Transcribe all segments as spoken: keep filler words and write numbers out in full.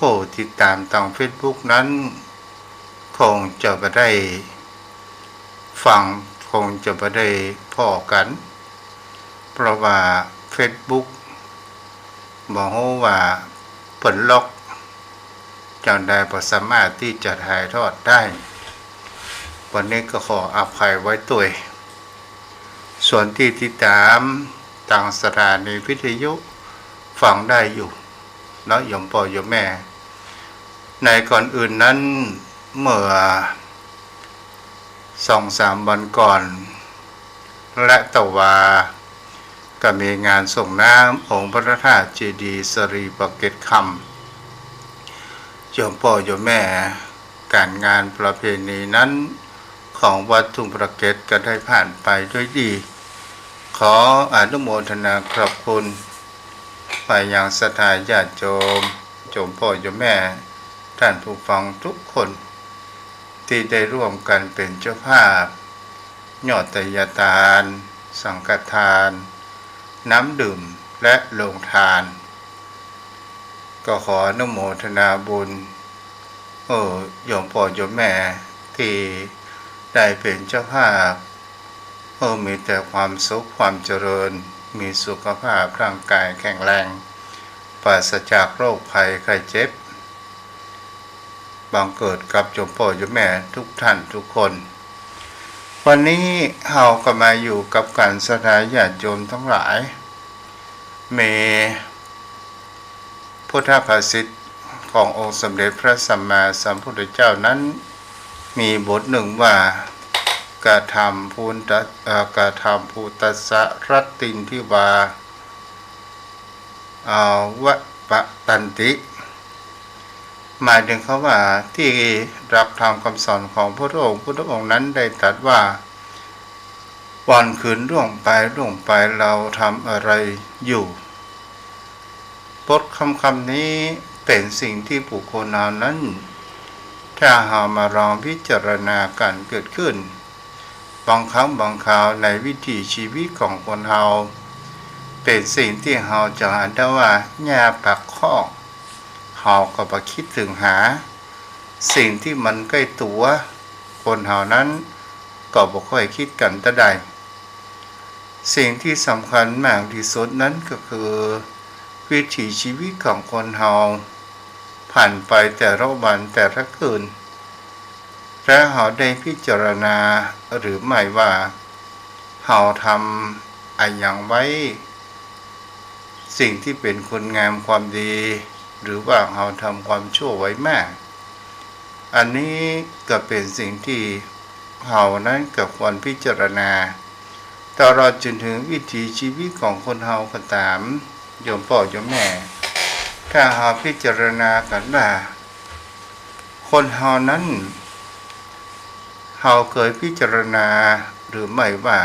ผู้ติดต๋ามตางเฟซบุ๊กนั้น คงจะบ่ได้ฟัง คงจะบ่ได้ผ่อกั๋น เพราะว่าเฟซบุ๊กบ่ฮู้ว่าเปิ้นล็อก จั่งใดบ่สามารถตี้จะถ่ายทอดได้ วันนี้ก็ขออภัยไว้ตวย ส่วนตี้ติดต๋ามตางสถานีวิทยุฟังได้อยู่เนาะ โยมป้อโยมแม่ ในก่อนอื่นนั้น เมื่อสองสามวันก่อน และตะวา ก็มีงานส่งน้ำองค์พระธาตุเจดีย์สะหลีป่าเก็ดคำ โยมป้อโยมแม่ ก๋านงานประเพณีนั้น ของวัดทุ่งป่าเก็ดก็ได้ผ่านไปด้วยดี ขออนุโมทนาขอบคุณ ไปยังศรัทธาญาติโยม โยมป้อโยมแม่ ท่านผู้ฟังทุกคน ตี้ได้ร่วมกั๋นเป๋นเจ้าภาพ ยอดไตรยทาน สังฆทาน น้ำดื่ม และโรงทาน ก็ขออนุโมทนาบุญ เออ โยมป้อโยมแม่ ตี้ได้เป๋นเจ้าภาพ เออ มีแต่ความสุขความเจริญ มีสุขภาพร่างกายแข็งแรง ปราศจากโรคภัยไข้เจ็บ บังเกิดกับโยมป้อโยมแม่ทุกท่านทุกคน วันนี้เฮาก็มาอยู่กับก๋านศรัทธาญาติโยมตังหลาย มีพุทธภาษิตขององค์สมเด็จพระสัมมาสัมพุทธเจ้านั้น มีบทนึ่งว่า กะถามภูตะ เอ่อ กะถามภูตัสสะรัตตินทิวา อาวะปะตันติ หมายเถิงคำว่าตี้หลักธรรมคำสอนของพระองค์ พระองค์นั้นได้ตรัสว่า วันคืนล่วงไปล่วงไป เฮาทำอะไรอยู่ บทคำคำนี้เป๋นสิ่งตี้บุคคลเฮานั้น ถ้าเฮามาลองพิจารณาก๋านเกิดขึ้น บางครั้งบางคราวในวิถีชีวิตของคนเฮา เป๋นสิ่งตี้เฮาจะหันได้ว่าหญ้าปากคอก เฮาก็บ่คิดเถิงหา สิ่งตี้มันใก้ตั๋ว คนเฮานั้นก็บ่ค่อยคิดกั๋นเต้าใด สิ่งตี้สำคัญมากตี้สุดนั้นก็คือ วิถีชีวิตของคนเฮา ผ่านไปแต่ละวันแต่ละคืน และเฮาได้พิจารณาหรือไม่ว่า เฮาทำอะหยังไว้ สิ่งตี้เป๋นคุณงามความดี หรือว่าเฮาทำความชั่วไว้มาก อันนี้ก็เป๋นสิ่งตี้เฮานั้นก็ควรพิจารณา ตลอดจนเถิงวิถีชีวิตของคนเฮาก็ต๋าม โยมป้อโยมแม่ ถ้าเฮาพิจารณากั๋นว่า คนเฮานั้น เฮาเกยพิจารณาหรือไม่ว่า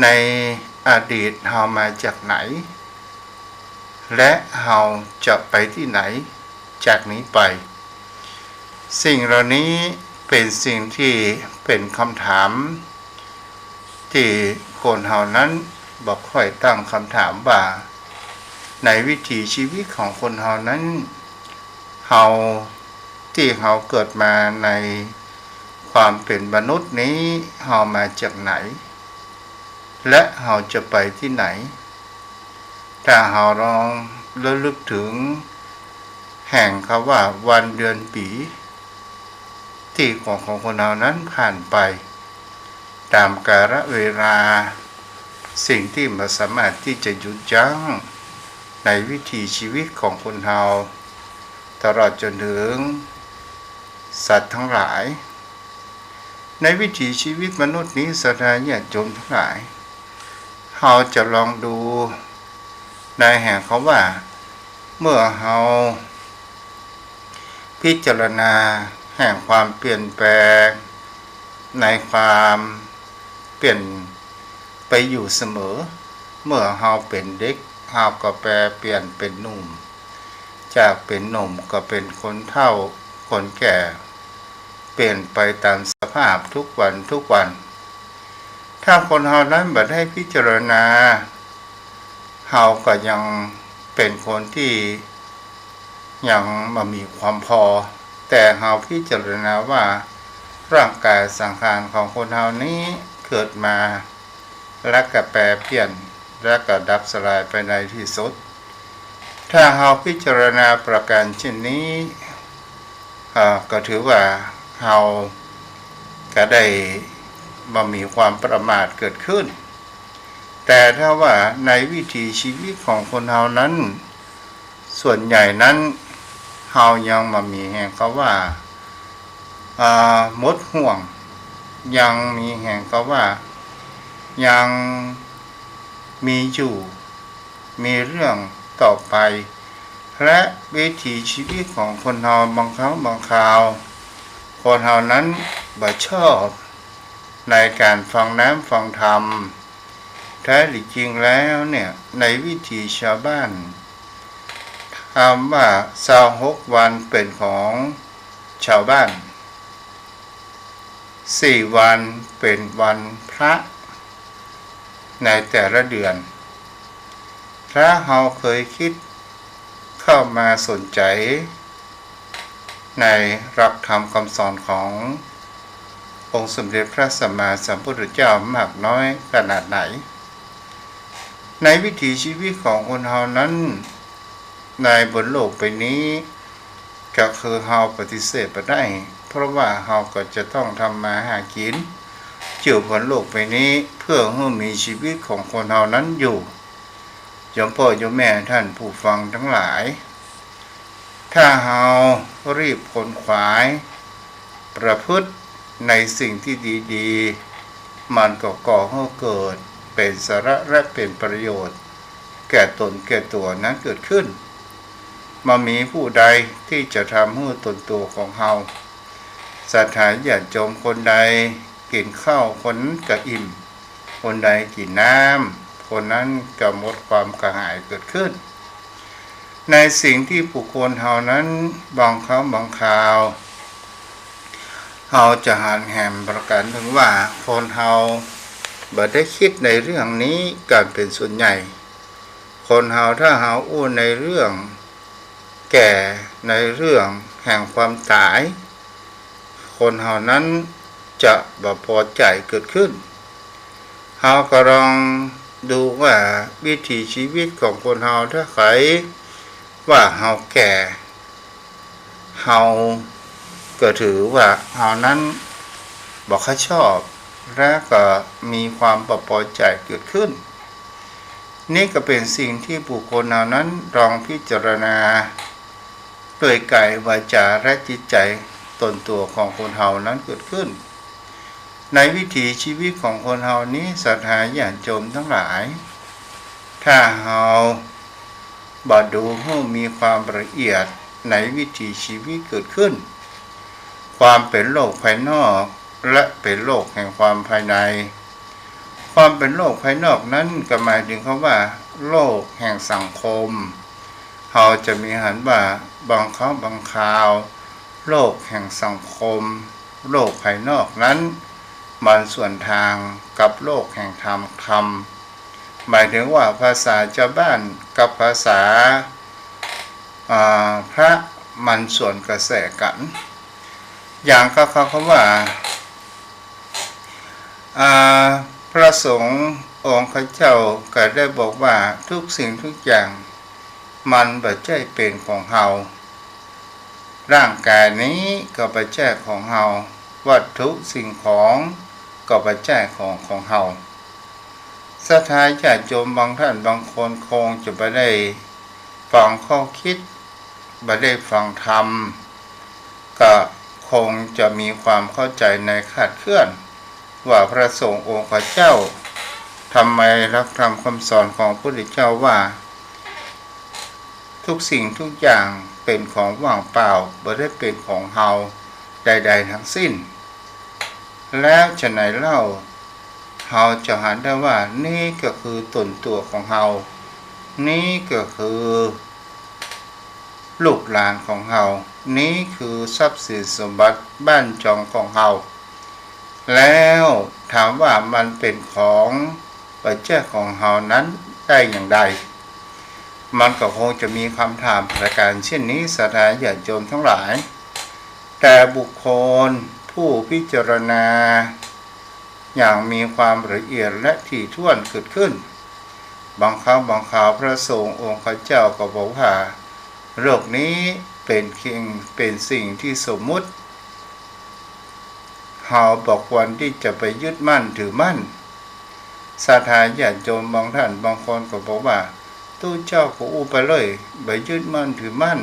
ในอดีตเฮามาจากไหน และเฮาจะไปตี้ไหนจากนี้ไป สิ่งเหล่านี้เป๋นสิ่งตี้เป๋นคำถาม ตี้คนเฮานั้นบ่ค่อยตั้งคำถามว่า ในวิถีชีวิตของคนเฮานั้น เฮา ตี้เฮาเกิดมาในความเป๋นมนุษย์นี้ เฮามาจากไหน และเฮาจะไปตี้ไหน ถ้าเฮาลองระลึกเถิงแห่งคำว่าวันเดือนปี๋ ตี้ของ ของคนเฮานั้นผ่านไป ต๋ามกาลเวลา สิ่งตี้บ่สามารถตี้จะหยุดยั้งในวิถีชีวิตของคนเฮา ตลอดจนเถิงสัตว์ตังหลาย ในวิถีชีวิตมนุษย์นี้ ศรัทธาญาติโยมตังหลาย เฮาจะลองดูในแห่งคำว่า เมื่อเฮาพิจารณาแห่งความเปลี่ยนแปลง ในความเปลี่ยนไปอยู่เสมอ เมื่อเฮาเป๋นเด็ก เฮาก็แปรเปลี่ยนเป๋นหนุ่ม จากเป๋นหนุ่มก็เป๋นคนเฒ่า คนแก่ เปลี่ยนไปต๋ามสภาพทุกวันทุกวัน ถ้าคนเฮานั้นบ่ได้พิจารณา เฮาก็ยังเป๋นคนตี้ ยังบ่มีความผ่อ แต่เฮาพิจารณาว่าร่างก๋ายสังขารของคนเฮานี้เกิดมา และก็แปรเปลี่ยน และก็ดับสลายไปในตี้สุด ถ้าเฮาพิจารณาประก๋านเช่นนี้ เอ่อ ก็ถือว่าเฮาก็ได้บ่มีความประมาทเกิดขึ้น แต่ถ้าว่าในวิถีชีวิตของคนเฮานั้น ส่วนใหญ่นั้นเฮายังบ่มีแหงกาว่า อ่า หมดห่วง ยังมีแหงกาว่า ยังมีอยู่ มีเรื่องต่อไป และวิถีชีวิตของคนเฮาบางครั้งบางคราว คนเฮานั้นบ่ชอบในก๋านฟังน้ำฟังธรรม แท้จริงแล้วเนี่ย ในวิถีชาวบ้าน คำว่าซาวหกวันเป๋นของชาวบ้าน สี่วันเป๋นวันพระในแต่ละเดือน ถ้าเฮาเคยกึ๊ดเข้ามาสนใจ๋ในหลักธรรมกำสอนขององค์สมเด็จพระสัมมาสัมพุทธเจ้ามากน้อยขนาดไหน ในวิถีชีวิตของคนเฮานั้น ในบนโลกใบนี้ ก็คือเฮาปฏิเสธบ่ได้ เพราะว่าเฮาก็จะต้องทำมาหากิ๋น อยู่บนโลกใบนี้ เพื่อหื้อมีชีวิตของคนเฮานั้นอยู่ โยมพ่อโยมแม่ท่านผู้ฟังตังหลาย ถ้าเฮารีบขนขวาย ประพฤติในสิ่งตี้ดีๆ มันก็ก่อหื้อเกิดเป๋นสาระและเป๋นประโยชน์ แก่ตนแก่ตั๋วนั้นเกิดขึ้น บ่มีผู้ใดตี้จะทำหื้อตนตั๋วของเฮา ศรัทธาญาติโยมคนใดกิ๋นข้าวคนนั้นก็อิ่ม คนใดกิ๋นน้ำ คนนั้นก็หมดความกระหายเกิดขึ้น ในสิ่งตี้บุคคลเฮานั้นบางครั้งบางคราว เฮาจะหันแหมประก๋านเถิงว่าคนเฮาบ่ได้กึ๊ดในเรื่องนี้กั๋นเป๋นส่วนใหญ่ คนเฮาถ้าเฮาอู้ในเรื่องแก่ ในเรื่องแห่งความต๋าย คนเฮานั้นจะบ่ปอใจ๋เกิดขึ้น เฮาก็ลองดูว่าวิถีชีวิตของคนเฮาถ้าใผว่าเฮาแก่ เฮาก็ถือว่าเฮานั้นบ่ค่อยชอบ และก็มีความบ่ปอใจ๋เกิดขึ้น นี่ก็เป๋นสิ่งตี้บุคคลเหล่านั้นลองพิจารณา ด้วยก๋ายวาจ๋าและจิตใจ๋ตนตั๋วของคนเฮานั้นเกิดขึ้น ในวิถีชีวิตของคนเฮานี้ ศรัทธาญาติโยมตังหลาย ถ้าเฮาบ่ดูหื้อมีความละเอียดในวิถีชีวิตเกิดขึ้น ความเป๋นโลกภายนอก และเป๋นโลกแห่งความภายใน ความเป๋นโลกภายนอกนั้นก็หมายเถิงคำว่า โลกแห่งสังคม เฮาจะมีหันว่าบางครั้งบางคราว โลกแห่งสังคม โลกภายนอกนั้น มันสวนตางกับโลกแห่งธรรม ธรรม หมายเถิงว่าภาษาจาวบ้านกับภาษา อ่า พระมันสวนกระแสกั๋น อย่างก็คำว่า อ่า พระสงฆ์องค์ข้าเจ้าก็ได้บอกว่าทุกสิ่งทุกอย่างมันบ่ใจ้เป๋นของเฮา ร่างก๋ายนี้ก็บ่ใจ้ของเฮา วัตถุสิ่งของก็บ่ใจ้ของของเฮา ศรัทธาญาติโยมบางท่านบางคนคงจะบ่ได้ฟังข้อกึ๊ด บ่ได้ฟังธรรม ก็คงจะมีความเข้าใจ๋ในคลาดเคลื่อน ว่าพระสงฆ์องค์ข้าเจ้า ทำไมหลักธรรมคำสอนของพระพุทธเจ้าว่า ทุกสิ่งทุกอย่างเป๋นของว่างเปล่า บ่ได้เป๋นของเฮาใดๆ ทั้งสิ้น แล้วจะไหนเล่า เฮาจะหันได้ว่านี่ก็คือตนตั๋วของเฮา นี่ก็คือลูกหลานของเฮา นี่คือทรัพย์สินสมบัติบ้านจองของเฮา แล้วถามว่ามันเป๋นของบ่ใจ้ของเฮานั้นได้อย่างใด มันก็คงจะมีคำถามประการเช่นนี้ ศรัทธาญาติโยมทั้งหลาย แต่บุคคลผู้พิจารณาอย่างมีความละเอียดและถี่ถ้วนเกิดขึ้น บางครั้งบางคราวพระสงฆ์องค์เจ้าก็บอกว่า โลกนี้เป็นเพียง เป็นสิ่งที่สมมุติ เฮาบ่ควรที่จะไปยึดมั่นถือมั่น ศรัทธาญาติโยมบางท่านบางคนก็บอกว่า ตุ๊เจ้าก็อู้ไปเลย บ่ยึดมั่นถือมั่น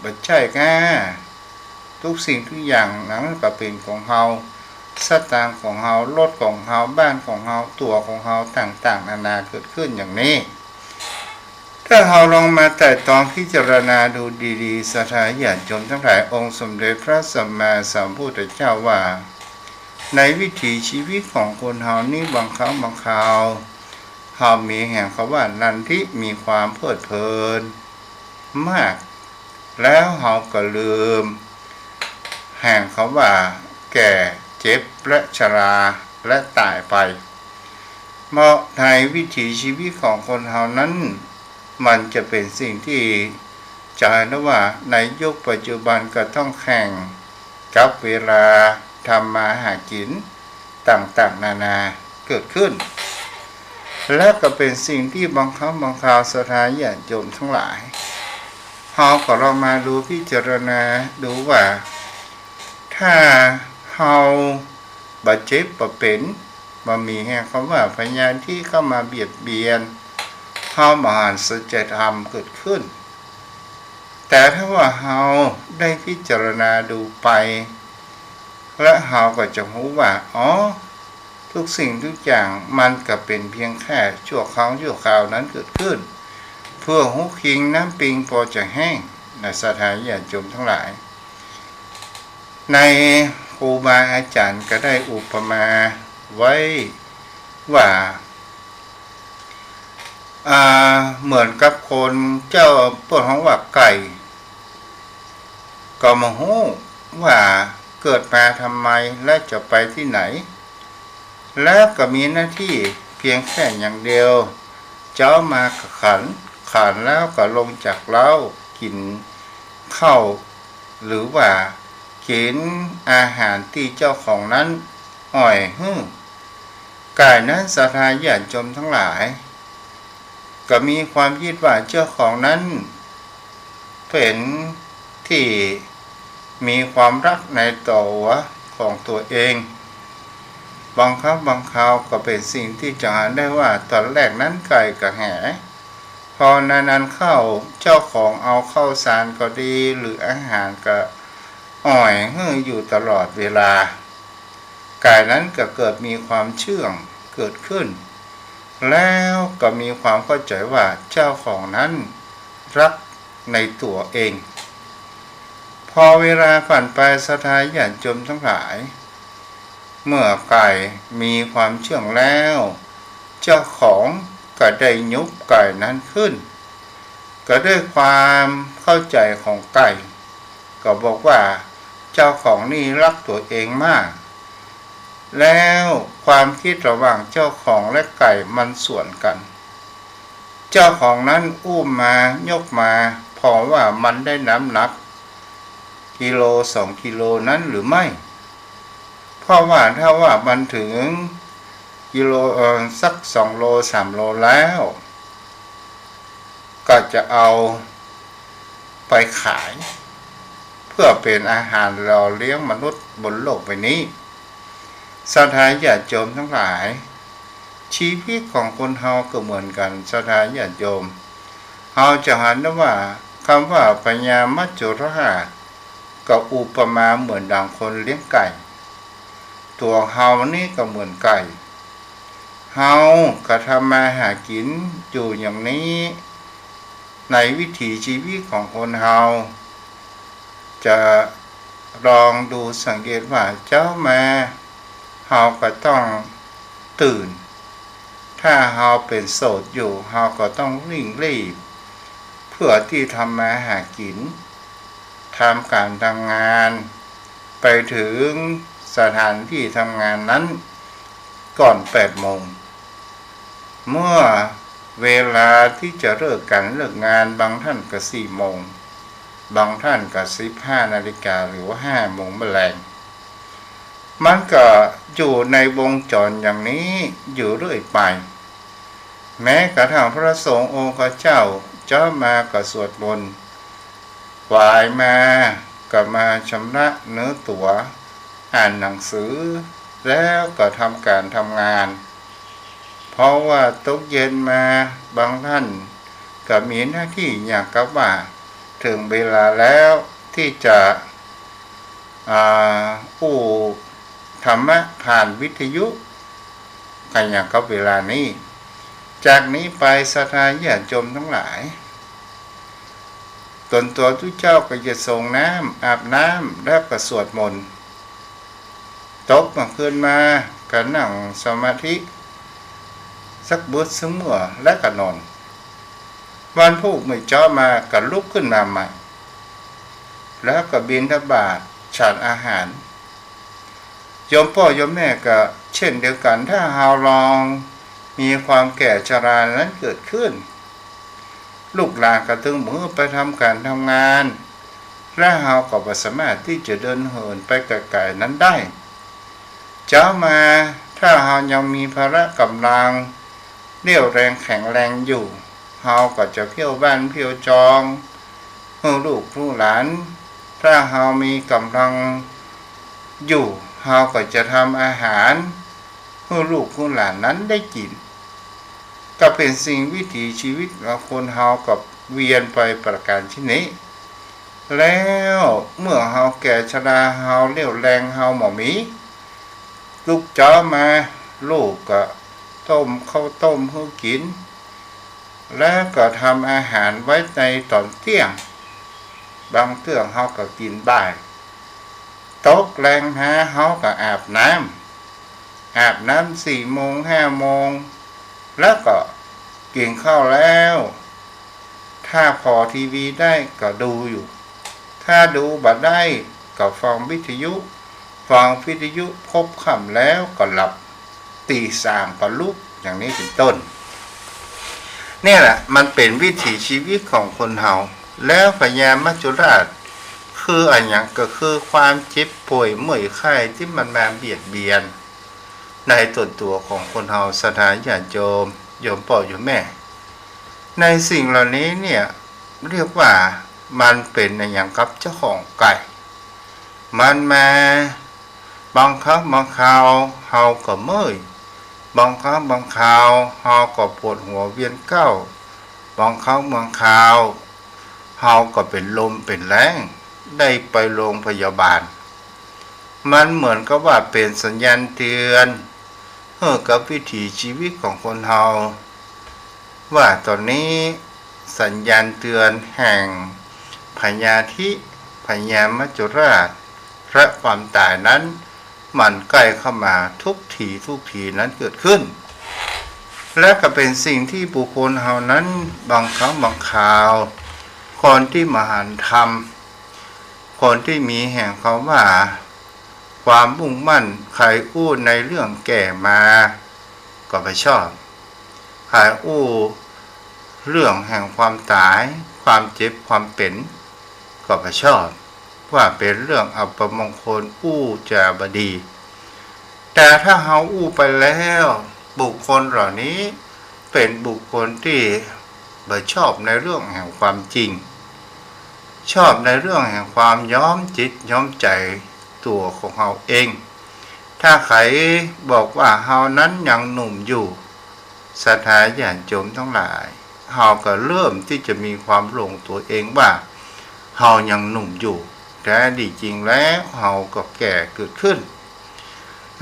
บ่ใจ้ก้า ทุกสิ่งทุกอย่างนั้นก็เป๋นของเฮา สตางค์ของเฮา รถของเฮา บ้านของเฮา ตั๋วของเฮา ต่างๆ นานาเกิดขึ้นอย่างนี้ ถ้าเฮาลองมาไตร่ตรองพิจารณาดูดีๆ ศรัทธาญาติโยมทั้งหลาย องค์สมเด็จพระสัมมาสัมพุทธเจ้าว่า ในวิถีชีวิตของคนเฮานี้บางครั้งบางคราว เฮามีแห่งคำว่านันทิ มีความเพลิดเพลินมาก แล้วเฮาก็ลืมแห่งคำว่าแก่ เจ็บ และชรา และต๋ายไป เพราะในวิถีชีวิตของคนเฮานั้น มันจะเป๋นสิ่งที่จะเห็นได้ว่าในยุคปัจจุบันก็ต้องแข่งกับเวลาทำมาหากิ๋นต่างๆ นานาเกิดขึ้น และก็เป๋นสิ่งที่บางครั้งบางคราวศรัทธาญาติโยมทั้งหลาย เฮาก็ลองมาดูพิจารณาดูว่า ถ้าเฮาบ่เจ็บบ่เป๋น บ่มีแห่งคำว่าพยาธิเข้ามาเบียดเบียน เฮาบ่หันสัจธรรมเกิดขึ้น แต่ถ้าว่าเฮาได้พิจารณาดูไป และเฮาก็จะฮู้ว่า อ๋อ ทุกสิ่งทุกอย่างมันก็เป๋นเพียงแค่ชั่วครั้งชั่วคราวนั้นเกิดขึ้น เพื่อฮู้คิงน้ำปิงปอจะแห้ง นะ ศรัทธาญาติโยมทั้งหลาย ในครูบาอาจ๋ารย์ก็ได้อุปมาไว้ว่า อ่า เหมือนกับคนเจ้า เปิ้นฮ้องว่าไก่ ก็บ่ฮู้ว่าเกิดมาทำไมและจะไปตี้ไหน และก็มีหน้าตี้เพียงแค่อย่างเดียว เจ๊ามาก็ขัน ขันแล้วก็ลงจากเล้ากิ๋นข้าว หรือว่ากิ๋นอาหารตี้เจ้าของนั้นอ่อยหื้อ ไก่นั้นศรัทธาญาติโยมทั้งหลาย ก็มีความคิดว่าเจ้าของนั้นเป๋นตี้มีความฮักในตั๋วของตั๋วเอง บางครั้งบางคราวก็เป๋นสิ่งตี้จะหันได้ว่าต๋อนแรกนั้นไก่ก็แห พอนานๆ เข้าเจ้าของเอาข้าวสารก็ดี หรืออาหารก็อ่อยหื้ออยู่ตลอดเวลา ไก่นั้นก็เกิดมีความเชื่องเกิดขึ้น แล้วก็มีความเข้าใจ๋ว่าเจ้าของนั้นฮักในตั๋วเอง พอเวลาผ่านไปศรัทธาญาติโยมทั้งหลาย เมื่อไก่มีความเชื่องแล้ว เจ้าของก็ได้ยุบไก่นั้นขึ้น ก็ด้วยความเข้าใจ๋ของไก่ ก็บอกว่าเจ้าของนี่ฮักตั๋วเองมาก แล้วความคิดระหว่างเจ้าของและไก่มันสวนกั๋น เจ้าของนั้นอุ้มมายกมา ผ่อว่ามันได้น้ำหนักกิโลสองกิโลนั้นหรือไม่ เพราะว่าถ้าว่ามันถึงกิโล เอ่อ สักสองโลสามโลแล้ว ก็จะเอาไปขาย เพื่อเป๋นอาหารหล่อเลี้ยงมนุษย์บนโลกใบนี้ ศรัทธาญาติโยมทั้งหลาย ชีวิตของคนเฮาก็เหมือนกั๋น ศรัทธาญาติโยม เฮาจะหันได้ว่ากำว่าพญามัจจุราช ก็อุปมาเหมือนดังคนเลี้ยงไก่ ตั๋วเฮานี่ก็เหมือนไก่ เฮาก็ทำมาหากิ๋นอยู่อย่างนี้ ในวิถีชีวิตของคนเฮา จะลองดูสังเกตว่าเจ๊ามา เฮาก็ต้องตื่น ถ้าเฮาเป๋นโสดอยู่ เฮาก็ต้องเร่งรีบ เพื่อตี้ทำมาหากิ๋น ทำก๋านทำงาน ไปถึงสถานตี้ทำงานนั้นก่อนแปดโมง เมื่อ เวลาตี้จะเลิกก๋านเลิกงาน บางต้านก็สี่โมง บางต้านก็สิบห้านาฬิกา หรือว่าห้าโมงแมลง มันก็อยู่ในวงจรอย่างนี้อยู่เรื่อยไป แม้กระทั่งพระสงฆ์องค์เจ้า เจ๊ามาก็สวดมนต์ บ่ายมาก็มาชำระเนื้อตั๋ว อ่านหนังสือ แล้วก็ทำก๋านทำงาน เพราะว่าตกเย็นมา บางต้านก็มีหน้าตี้อย่างกับว่า เถิงเวลาแล้วตี้จะ อ่า อู้ธรรมะผ่านวิทยุ ก็อย่างกับเวลานี้ จากนี้ไปศรัทธาญาติโยมตังหลาย ต๋นตั๋วตุ๊เจ้าก็จะสรงน้ำ อาบน้ำ แล้วก็สวดมนต์ ตกก๋างคืนมาก็นั่งสมาธิสักบึดซึ่งเมื่อ แล้วก็นอน วันพูกเมื่อเจ๊ามาก็ลุกขึ้นมาใหม่ แล้วก็บิณฑบาต ฉันอาหาร โยมป้อโยมแม่ก็เช่นเดียวกั๋น ถ้าเฮาลองมีความแก่ชรานั้นเกิดขึ้น ลูกหลานก็ตึงบ่หื้อไปทำก๋านทำงาน และเฮาก็บ่สามารถตี้จะเดินเหินไปไก๋ๆ นั้นได้ เจ๊ามาถ้าเฮายังมีพละก๋ำลัง เรี่ยวแรงแข็งแรงอยู่ เฮาก็จะเผี้ยวบ้านเผี้ยวจอง หื้อลูกหื้อหลาน ถ้าเฮามีก๋ำลังอยู่ เฮาก็จะทำอาหารหื้อลูกหื้อหลานนั้นได้กิ๋น ก็เป๋นสิ่งวิถีชีวิตของคนเฮาก็เวียนไปประก๋านชนิดนี้ แล้วเมื่อเฮาแก่ชรา เฮาเรี่ยวแรงเฮาบ่มี ลุกเจ๊ามา ลูกก็ต้มข้าวต้มหื้อกิ๋น แล้วก็ทำอาหารไว้ในต๋อนเตี้ยง บางเตื้อเฮาก็กิ๋นบ่าย ตกแลงมาเฮาก็อาบน้ำ อาบน้ำสี่โมงห้าโมง แล้วก็กิ๋นข้าวแล้ว ถ้าผ่อทีวีได้ก็ดูอยู่ ถ้าดูบ่ได้ก็ฟังวิทยุ ฟังวิทยุพบค่ำแล้วก็หลับ ตีสามก็ลุก อย่างนี้เป๋นต้น เนี่ยแหละมันเป๋นวิถีชีวิตของคนเฮา แล้วพญามัจจุราชคืออะหยัง ก็คือความเจ็บป่วยเมื่อยไข้ตี้มันมาเบียดเบียนในต๋นตั๋วของคนเฮา ศรัทธาญาติโยม โยมป้อโยมแม่ ในสิ่งเหล่านี้เนี่ย เรียกว่ามันเป๋นอะหยังกับเจ้าของไก่ มันมา บางครั้งบางคราวเฮาก็เมื่อย บางครั้งบางคราวเฮาก็ปวดหัวเวียนเก๊า บางครั้งบางคราวเฮาก็เป๋นลมเป๋นแล้ง ได้ไปโรงพยาบาล มันเหมือนกับว่าเป๋นสัญญาณเตือนหื้อกับวิถีชีวิตของคนเฮา ว่าต๋อนนี้สัญญาณเตือนแห่งพยาธิ พญามัจจุราช และความต๋ายนั้น มันใก้เข้ามาทุกทีทุกทีนั้นเกิดขึ้น และก็เป๋นสิ่งตี้บุคคลเฮานั้นบางครั้งบางคราว คนตี้บ่หันธรรม คนตี้มีแห่งความว่า ความมุ่งมั่นใค่อู้ในเรื่องแก่มา ก็บ่ชอบ ใค่อู้เรื่องแห่งความต๋าย ความเจ็บ ความเป๋น ก็บ่ชอบ ว่าเป๋นเรื่องอัปมงคล อู้จ๋าบ่ดี แต่ถ้าเฮาอู้ไปแล้ว บุคคลเหล่านี้เป๋นบุคคลตี้บ่ชอบในเรื่องแห่งความจริง ชอบในเรื่องแห่งความย้อมจิตย้อมใจ๋ตั๋วของเฮาเอง ถ้าใผบอกว่าเฮานั้นยังหนุ่มอยู่ ศรัทธาญาติโยมตังหลาย เฮาก็เริ่มตี้จะมีความหลงตั๋วเองว่าเฮายังหนุ่มอยู่ แต๊ดีจริงแล้วเฮาก็แก่เกิดขึ้น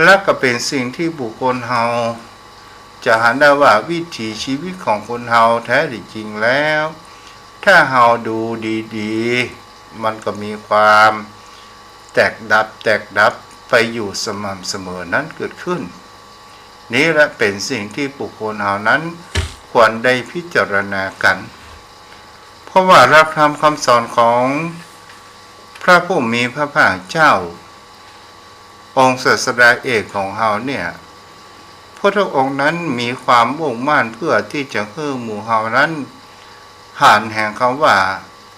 และก็เป๋นสิ่งตี้บุคคลเฮาจะหันได้ว่าวิถีชีวิตของคนเฮาแต๊ดีจริงแล้ว ถ้าเฮาดูดีๆ มันก็มีความแตกดับ แตกดับไปอยู่สม่ำเสมอนั้นเกิดขึ้น นี้แหละเป๋นสิ่งตี้บุคคลเฮานั้นควรได้พิจารณากั๋น เพราะว่าหลักธรรมคำสอนของพระผู้มีพระภาคเจ้า องค์ศาสดาเอกของเฮาเนี่ย พ พุทธองค์นั้นมีความมุ่งมั่นเพื่อตี้จะหื้อหมู่เฮานั้นหันแห่งกำว่า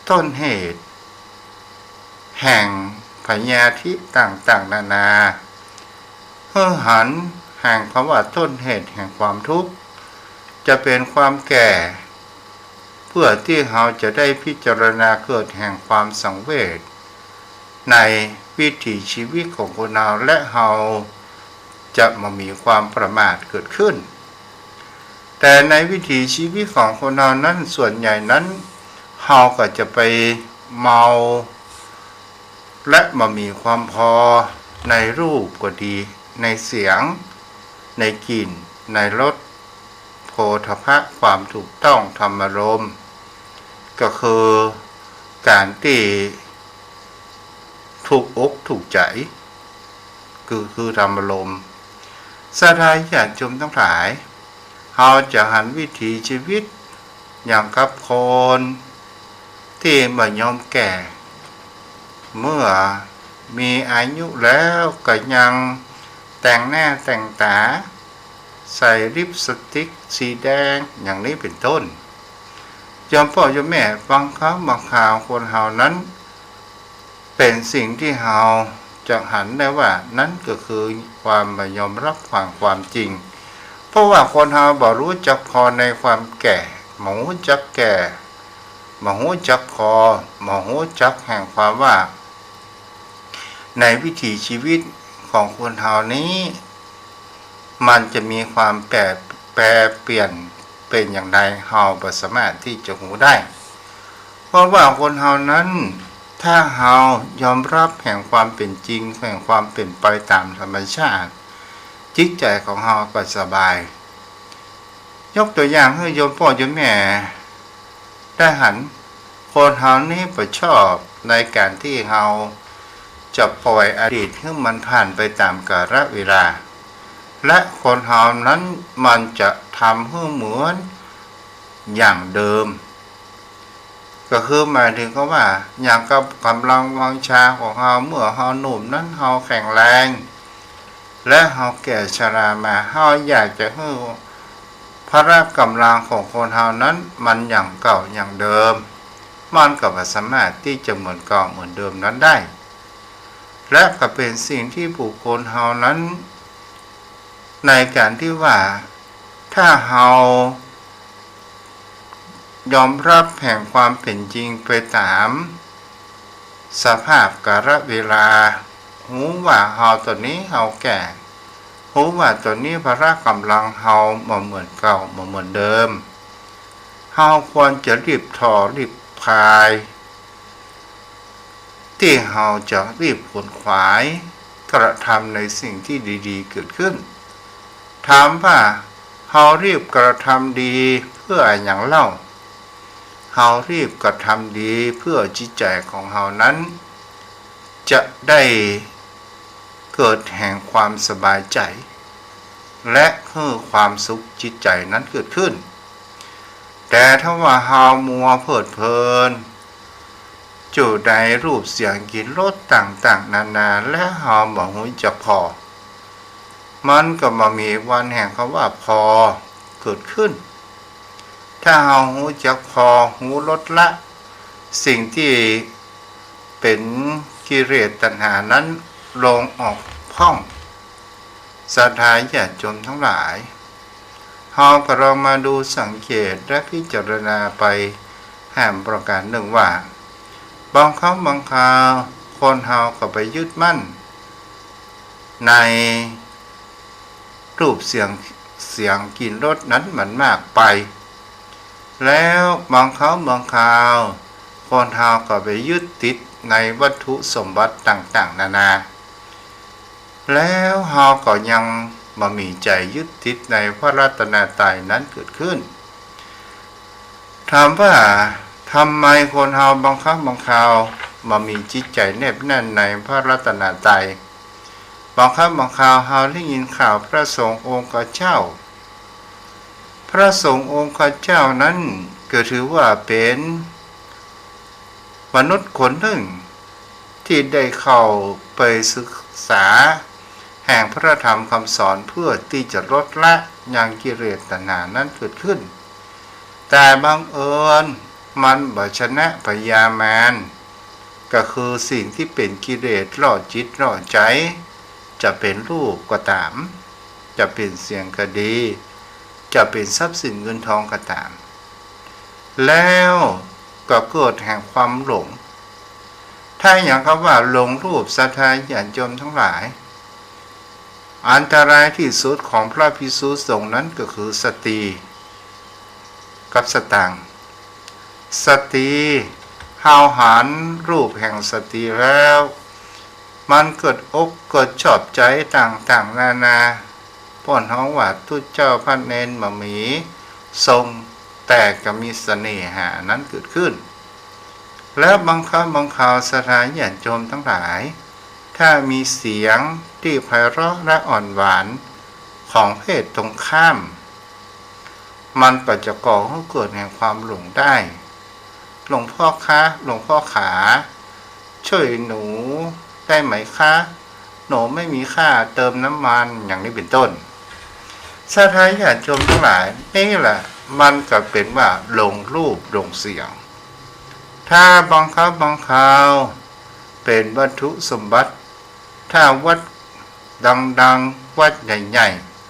ต้นเหตุแห่งพยาธิต่างๆ นานา หื้อหันแห่งกำว่าต้นเหตุแห่งความทุกข์ จะเป๋นความแก่ เพื่อตี้เฮาจะได้พิจารณาเกิดแห่งความสังเวช ในวิถีชีวิตของคนเฮา และเฮาจะบ่มีความประมาทเกิดขึ้น แต่ในวิถีชีวิตของคนเฮานั้นส่วนใหญ่นั้น เฮาก็จะไปเมา และบ่มีความพอในรูปก็ดี ในเสียง ในกลิ่น ในรส โผฏฐัพพะ ความถูกต้องธรรมารมณ์ ก็คือก๋านตี้ถูกอกถูกใจ๋ คือ คือธรรมารมณ์ ศรัทธาญาติโยมตังหลาย เฮาจะหันวิถีชีวิตอย่างกับคนตี้บ่ยอมแก่ เมื่อมีอายุแล้วก็ยังแต่งหน้าแต่งต๋า ใส่ลิปสติกสีแดงอย่างนี้เป๋นต้น โยมป้อโยมแม่ บางครั้งบางคราวคนเฮานั้น เป๋นสิ่งตี้เฮาจะหันได้ว่านั้นก็คือความบ่ยอมรับความ ความจริง เพราะว่าคนเฮาบ่ฮู้จักพอในความแก่ บ่ฮู้จักแก่ บ่ฮู้จักพอ บ่ฮู้จักแห่งความว่า ในวิถีชีวิตของคนเฮานี้ มันจะมีความแปร แปรเปลี่ยนเป๋นอย่างใด เฮาบ่สามารถตี้จะฮู้ได้ เพราะว่าคนเฮานั้น ถ้าเฮายอมรับแห่งความเป๋นจริง แห่งความเป๋นไปต๋ามธรรมชาติ จิตใจ๋ของเฮาก็สบาย ยกตั๋วอย่างหื้อโยมป้อโยมแม่ได้หัน คนเฮานี้บ่ชอบในก๋านตี้เฮาจะปล่อยอดีตหื้อมันผ่านไปต๋ามกาลเวลา และคนเฮานั้นมันจะทำหื้อเหมือนอย่างเดิม ก็คือหมายถึงกับว่า อย่างกับก๋ำลังวังชาของเฮา เมื่อเฮาหนุ่มนั้นเฮาแข็งแรง และเฮาแก่ชรามา เฮาอยากจะหื้อพละก๋ำลังของคนเฮานั้นมันอย่างเก่าอย่างเดิม มันก็บ่สามารถตี้จะเหมือนเก่าเหมือนเดิมนั้นได้ และก็เป๋นสิ่งตี้บุคคลเฮานั้น ในก๋านตี้ว่า ถ้าเฮายอมรับแห่งความเป๋นจริงไปต๋ามสภาพกาลเวลา ฮู้ว่าเฮาต๋อนนี้เฮาแก่ ฮู้ว่าต๋อนนี้พละก๋ำลังเฮาบ่เหมือนเก่า บ่เหมือนเดิม เฮาควรจะรีบถ่อรีบพาย ตี้เฮาจะรีบขวนขวายกระทำในสิ่งตี้ดีๆ เกิดขึ้น ถามว่าเฮารีบกระทำดีเพื่ออะหยังเล่า เฮารีบกระทำดีเพื่อจิตใจ๋ของเฮานั้น จะได้เกิดแห่งความสบายใจ๋ และหื้อความสุขจิตใจ๋นั้นเกิดขึ้น แต่ถ้าว่าเฮามัวเพลิดเพลิน อยู่ในรูปเสียงกลิ่นรสต่างๆ นานา และเฮาบ่ฮู้จักผ่อ มันก็บ่มีวันแห่งกำว่าผ่อเกิดขึ้น ถ้าเฮาฮู้จักผ่อ ฮู้ลดละสิ่งตี้เป๋นกิเลสตัณหานั้นลงออกพ่อง ศรัทธาญาติโยมตังหลาย เฮาก็ลองมาดูสังเกตและพิจารณาไปแหมประก๋านนึ่งว่า บางครั้งบางคราวคนเฮาก็ไปยึดมั่นในรูปเสียง เสียงกลิ่นรสนั้นมันมากไป แล้วบางครั้งบางคราวคนเฮาก็ไปยึดติดในวัตถุสมบัติต่างๆ นานา แล้วเฮาก็ยังบ่มีใจ๋ยึดติดในพระรัตนตรัยนั้นเกิดขึ้น ถามว่าทำไมคนเฮาบางครั้งบางคราวบ่มีจิตใจ๋แนบแน่นในพระรัตนตรัย บางครั้งบางคราวเฮาได้ยินข่าวพระสงฆ์องค์เจ้า พระสงฆ์องค์เจ้านั้นก็ถือว่าเป๋นมนุษย์คนนึ่งตี้ได้เข้าไปศึกษา แห่งพระธรรมคำสอนเพื่อตี้จะลดละยังกิเลสตัณหานั้นเกิดขึ้น แต่บังเอิญมันบ่ชนะพยามาร ก็คือสิ่งตี้เป๋นกิเลสล่อจิตล่อใจ๋ จะเป๋นรูปก็ต๋าม จะเป๋นเสียงก็ดี จะเป๋นทรัพย์สินเงินทองก็ต๋าม แล้วก็เกิดแห่งความหลง ถ้าหากว่าหลงรูป ศรัทธาญาติโยมตังหลาย อันตรายตี้สุดของพระภิกษุสงฆ์นั้นก็คือสตรีกับสตางค์ สตรี เฮาหันรูปแห่งสตรีแล้ว มันเกิดอกเกิดชอบใจ๋ต่างๆ นานา เปิ้นฮ้องว่าตุ๊เจ้าพระเณรบ่มีทรง แต่ก็มีเสน่หานั้นเกิดขึ้น แล้วบางครั้งบางคราว ศรัทธาญาติโยมตังหลาย ถ้ามีเสียงตี้ไพเราะและอ่อนหวานของเพศตรงข้าม มันก็จะก่อหื้อเกิดแห่งความหลงได้ หลวงพ่อคะ หลวงพ่อขา ช่วยหนูได้ไหมคะ หนูไม่มีค่าเติมน้ำมัน อย่างนี้เป๋นต้น ศรัทธาญาติโยมตังหลาย นี่แหละมันก็เป๋นว่าหลงรูปหลงเสียง ถ้าบางครั้งบางคราวเป๋นวัตถุสมบัติ ถ้าวัดดังๆ วัดใหญ่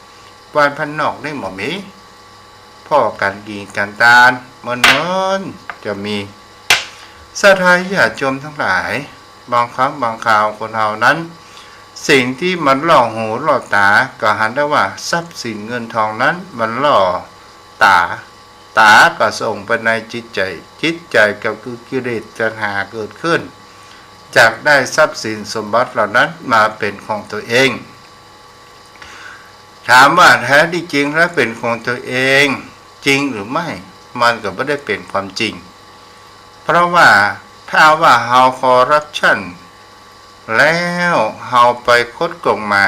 ๆ วัดบ้านนอกนี่บ่มี เพราะก๋านกิ๋นก๋านตานมัน มันจะมี ศรัทธาญาติโยมตังหลาย บางครั้งบางคราวคนเฮานั้น สิ่งตี้มันล่อหูล่อต๋า ก็หันได้ว่าทรัพย์สินเงินทองนั้นมันล่อต๋า ต๋าก็ส่งไปในจิตใจ๋ จิตใจ๋ก็คือกิเลสตัณหาเกิดขึ้น อยากได้ทรัพย์สินสมบัติเหล่านั้นมาเป๋นของตัวเอง ถามว่าแท้ตี้จริงแล้วเป๋นของตัวเองจริงหรือไม่ มันก็บ่ได้เป๋นความจริง เพราะว่าถ้าว่าเฮาคอร์รัปชัน แล้วเฮาไปคดโกงมา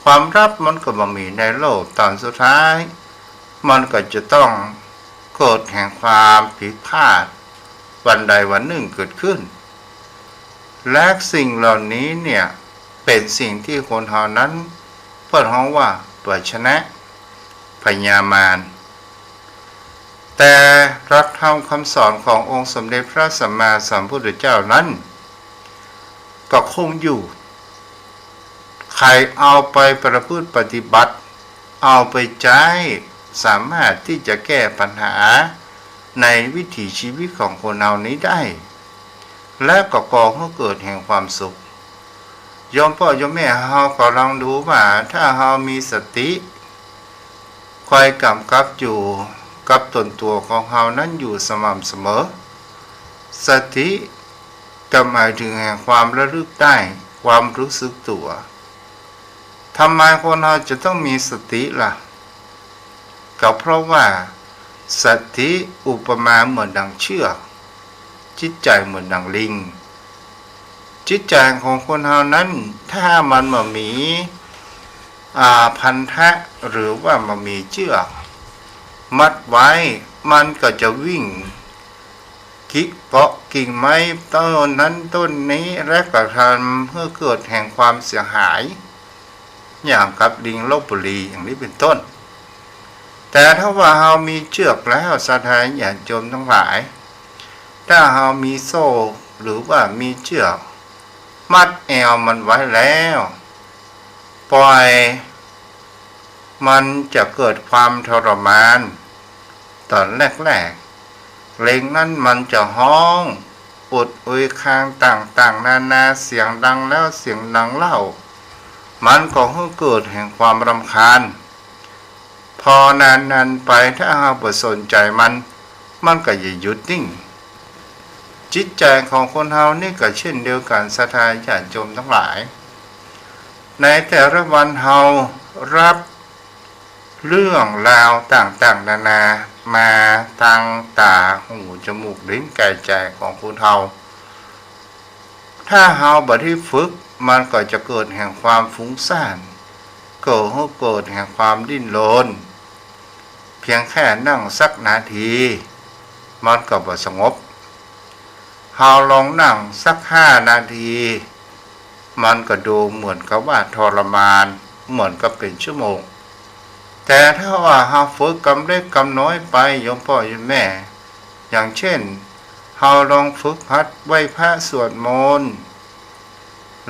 ความลับมันก็บ่มีในโลก ต๋อนสุดท้าย มันก็จะต้องเกิดแห่งความผิดพลาดวันใดวันนึ่งเกิดขึ้น และสิ่งเหล่านี้เนี่ยเป๋นสิ่งตี้คนเฮานั้นเปิ้นฮ้องว่าบ่ชนะพยามาร แต่หลักธรรมคำสอนขององค์สมเด็จพระสัมมาสัมพุทธเจ้านั้น ก็คงอยู่ ใผเอาไปประพฤติปฏิบัติ เอาไปใจ๊ สามารถตี้จะแก้ปัญหาในวิถีชีวิตของคนเฮานี้ได้ และก็ก่อหื้อเกิดแห่งความสุข โยมป้อโยมแม่เฮาก็ลองดูว่าถ้าเฮามีสติ คอยก๋ำกับอยู่กับตนตั๋วของเฮานั้นอยู่สม่ำเสมอ สติก็หมายถึงแห่งความระลึกได้ ความรู้สึกตั๋ว ทำไมคนเฮาจะต้องมีสติล่ะ ก็เพราะว่าสติอุปมาเหมือนดังเชือก จิตใจ๋เหมือนดังลิง จิตใจ๋ของคนเฮานั้น ถ้ามันบ่มี อ่า พันธะ หรือว่าบ่มีเจื้อกมัดไว้ มันก็จะวิ่งเกาะกิ่งไม้ต้นนั้นต้นนี้ และก็ทำหื้อเกิดแห่งความเสียหาย อย่างกับลิงลพบุรีอย่างนี้เป๋นต้น แต่ถ้าว่าเฮามีเจื้อกแล้ว ศรัทธาญาติโยมตังหลาย ถ้าเฮามีโซ่หรือว่ามีเจื้อกมัดแอวมันไว้แล้ว ปล่อยมันจะเกิดความทรมาน ต๋อนแรกๆ ลิงนั้นมันจะฮ้องอุดอุยคางต่างๆ นานา เสียงดังแล้วเสียงดังเล่า มันก็หื้อเกิดแห่งความรำคาญ พอนานๆ ไป ถ้าเฮาบ่สนใจ๋มัน มันก็จะหยุดนิ่ง จิตใจ๋ของคนเฮานี้ก็เช่นเดียวกั๋น ศรัทธาญาติโยมตังหลาย ในแต่ละวันเฮารับเรื่องราวต่างๆ นานามาตางต๋า หู จมูก ลิ้น ก๋าย ใจ๋ของคนเฮา ถ้าเฮาบ่ได้ฝึก มันก็จะเกิดแห่งความฟุ้งซ่าน เกิด เกิดแห่งความดิ้นรน เพียงแค่นั่งสักนาที มันก็บ่สงบ เฮาลองนั่งสักห้านาที มันก็ดูเหมือนกับว่าทรมาน เหมือนกับเป๋นชั่วโมง แต่ถ้าว่าเฮาฝึกกำเล็กกำน้อยไป โยมป้อโยมแม่ อย่างเช่น เฮาลองฝึกหัดไหว้พระสวดมนต์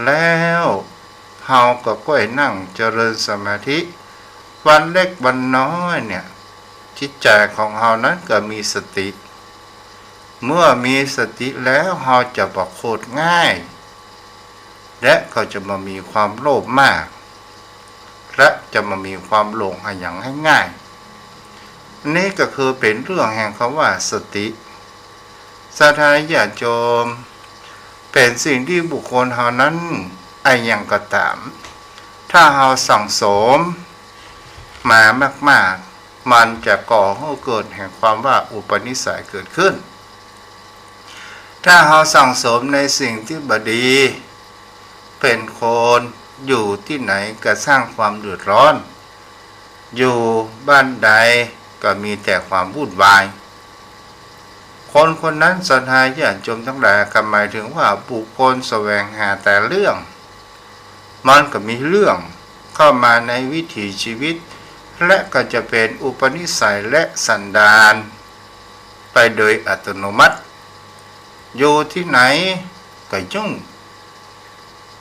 แล้วเฮาก็ก้อยนั่งเจริญสมาธิ วันเล็กวันน้อยเนี่ย จิตใจ๋ของเฮานั้นก็มีสติ เมื่อมีสติแล้วเฮาจะบ่โขดง่าย และก็จะบ่มีความโลภมาก และจะบ่มีความหลงอะหยังง่ายๆ อันนี้ก็คือเป๋นเรื่องแห่งกำว่าสติ ศรัทธาญาติโยม เป๋นสิ่งตี้บุคคลเฮานั้นอะหยังก็ต๋าม ถ้าเฮาสั่งสมมามากๆ มันจะก่อหื้อเกิดแห่งความว่าอุปนิสัยเกิดขึ้น ถ้าเฮาสั่งสมในสิ่งตี้บ่ดี เป๋นคนอยู่ตี้ไหนก็สร้างความเดือดร้อน อยู่บ้านใดก็มีแต่ความวุ่นวาย คนคนนั้นศรัทธาญาติโยมตังหลาย ก็หมายถึงว่าบุคคลแสวงหาแต่เรื่อง มันก็มีเรื่องเข้ามาในวิถีชีวิต และก็จะเป๋นอุปนิสัยและสันดานไปโดยอัตโนมัติ อยู่ตี้ไหนก็ยุ่ง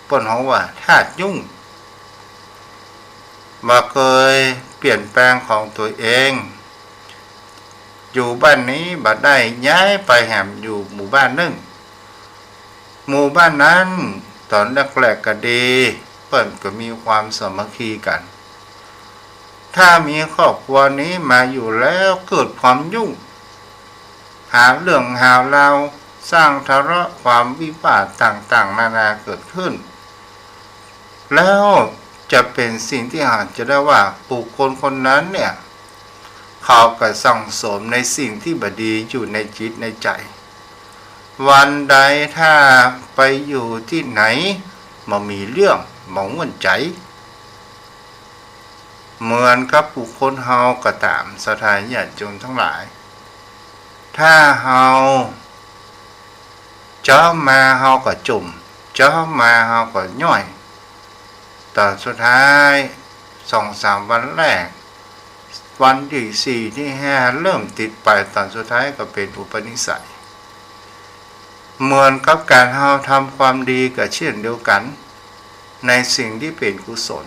เปิ้นฮ้องว่าธาตุยุ่ง บ่เกยเปลี่ยนแปลงของตั๋วเอง อยู่บ้านนี้บ่ได้ ย้ายไปแหมอยู่หมู่บ้านนึ่ง หมู่บ้านนั้นต๋อนแรกๆ ก็ดี เปิ้นก็มีความสามัคคีกั๋น ถ้ามีครอบครัวนี้มาอยู่แล้วเกิดความยุ่ง หาเรื่องหาราว สร้างทะเลาะความวิวาทต่างๆ นานาเกิดขึ้น แล้วจะเป๋นสิ่งตี้อาจจะได้ว่าบุคคลคนนั้นเนี่ย เขาก็สั่งสมในสิ่งตี้บ่ดีอยู่ในจิตในใจ๋ วันใดถ้าไปอยู่ตี้ไหนบ่มีเรื่องบ่ม่วนใจ๋ เหมือนกับบุคคลเฮาก็ต๋าม ศรัทธาญาติโยมตังหลาย ถ้าเฮา เจ๊ามาเฮาก็จุ่ม เจ๊ามาเฮาก็ย้อย ต๋อนสุดท้าย สองสามวันแรก วันตี้สี่ตี้ห้าเริ่มติดไป ต๋อนสุดท้ายก็เป๋นอุปนิสัย เหมือนกับก๋านเฮาทำความดีก็เช่นเดียวกั๋น ในสิ่งตี้เป๋นกุศล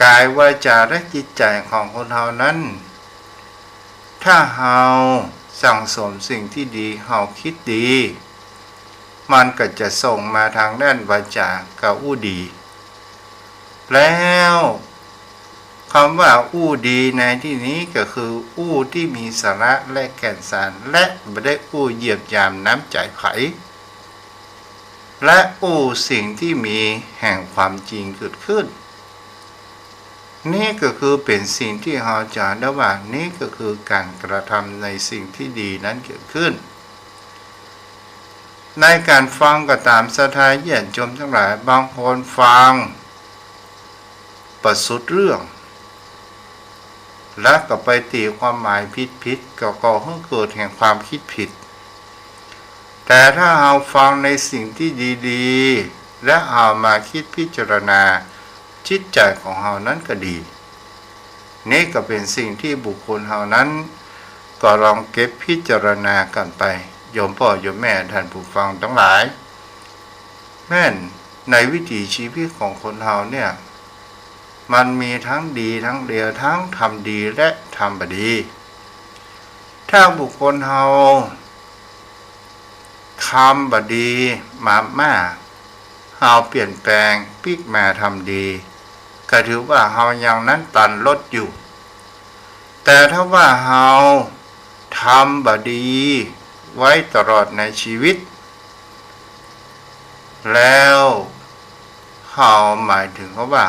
ก๋ายวาจ๋าและจิตใจ๋ของคนเฮานั้น ถ้าเฮาสั่งสมสิ่งตี้ดี เฮากึ๊ดดี มันก็จะส่งมาตางด้านวาจ๋ากับอู้ดี แล้วกำว่าอู้ดีในตี้นี้ก็คืออู้ตี้มีสาระและแก่นสาร และบ่ได้อู้เหยียบหยามน้ำใจ๋ใผ และอู้สิ่งตี้มีแห่งความจริงเกิดขึ้น นี่ก็คือเป๋นสิ่งตี้เฮาจะได้ว่า นี่ก็คือก๋านกระทำในสิ่งตี้ดีนั้นเกิดขึ้น ในก๋านฟังก็ต๋าม ศรัทธาญาติโยมตังหลาย บางคนฟังบ่สุดเรื่อง และก็ไปตี๋ความหมายผิดๆ ก็ก่อหื้อเกิดแห่งความกึ๊ดผิด แต่ถ้าเฮาฟังในสิ่งตี้ดีๆ และเอามากึ๊ดพิจารณา จิตใจ๋ของเฮานั้นก็ดี นี่ก็เป๋นสิ่งตี้บุคคลเฮานั้น ก็ลองเก็บพิจารณากั๋นไป โยมป้อโยมแม่ต้านผู้ฟังตังหลาย แม่นในวิถีชีวิตของคนเฮาเนี่ย มันมีตึงดีตึงเลว ตึงทำดีและทำบ่ดี ถ้าบุคคลเฮา ทำบ่ดีมามาก เฮาเปลี่ยนแปลงปิ๊กมาทำดี ก็ถือว่าเฮายังนั้นตันลดอยู่ แต่ถ้าว่าเฮาทำบ่ดีไว้ตลอดในชีวิต แล้วเฮาหมายถึงกับว่า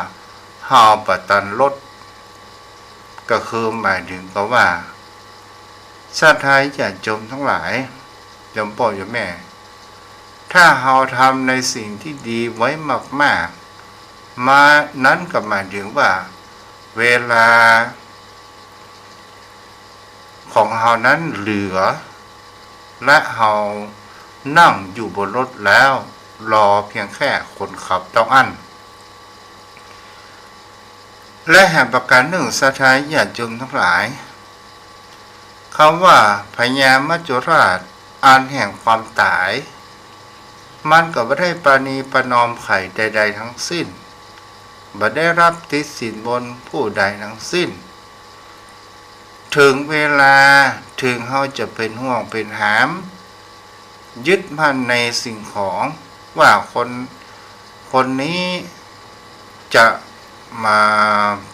เฮาบ่ตันลด ก็คือหมายถึงกับว่า ศรัทธาญาติโยมตังหลาย โยมป้อโยมแม่ ถ้าเฮาทำในสิ่งตี้ดีไว้มากๆ มา นั้นก็หมายถึงว่า เวลาของเฮานั้นเหลือ และเฮานั่งอยู่บนรถแล้ว รอเพียงแค่คนขับเต้าอั้น และแหมประก๋านนึ่ง ศรัทธาญาติโยมตังหลาย กำว่าพญามัจจุราชอันแห่งความต๋าย มันก็บ่ได้ประนีประนอมใผใดๆ ตึงสิ้น บ่ได้รับติดสินบนผู้ใดตึงสิ้น เถิงเวลา เถิงเฮาจะเป๋นห่วงเป๋นหาม ยึดมั่นในสิ่งของ ว่าคน คนนี้จะมา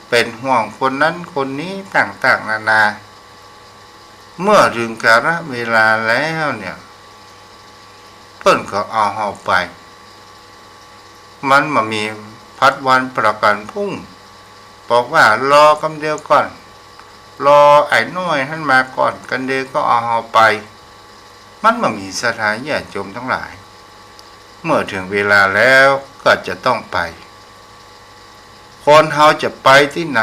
เป๋นห่วงคนนั้นคนนี้ต่างๆ นานา เมื่อเถิงกาลเวลาแล้วเนี่ย เปิ้นก็เอาเฮาไป มันบ่มีผัดวันประกั๋นพรุ่ง บอกว่ารอกำเดียวก่อน รอไอ้น้อยหั้นมาก่อน กำเดียวก็เอาเฮาไป มันบ่มี ศรัทธาญาติโยมตังหลาย เมื่อเถิงเวลาแล้วก็จะต้องไป คนเฮาจะไปตี้ไหน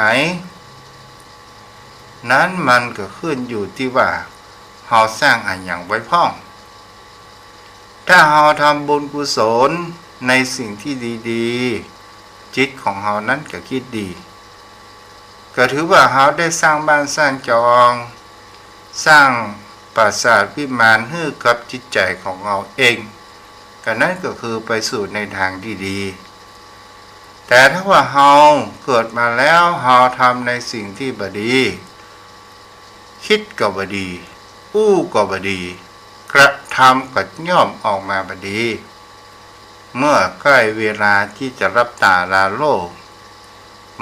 นั้นมันก็ขึ้นอยู่ตี้ว่าเฮาสร้างอะหยังไว้พ่อง ถ้าเฮาทำบุญกุศลในสิ่งตี้ดีๆ จิตของเฮานั้นก็กึ๊ดดี ก็ถือว่าเฮาได้สร้างบ้านสร้างจอง สร้างปราสาทวิมานหื้อกับจิตใจ๋ของเฮาเอง ก็นั้นก็คือไปสู่ในตางตี้ดี แต่ถ้าว่าเฮาเกิดมาแล้วเฮาทำในสิ่งตี้บ่ดี กึ๊ดก็บ่ดี อู้ก็บ่ดี กระทำก็ย่อมออกมาบ่ดี เมื่อใก้เวลาตี้จะหลับต๋าลาโลก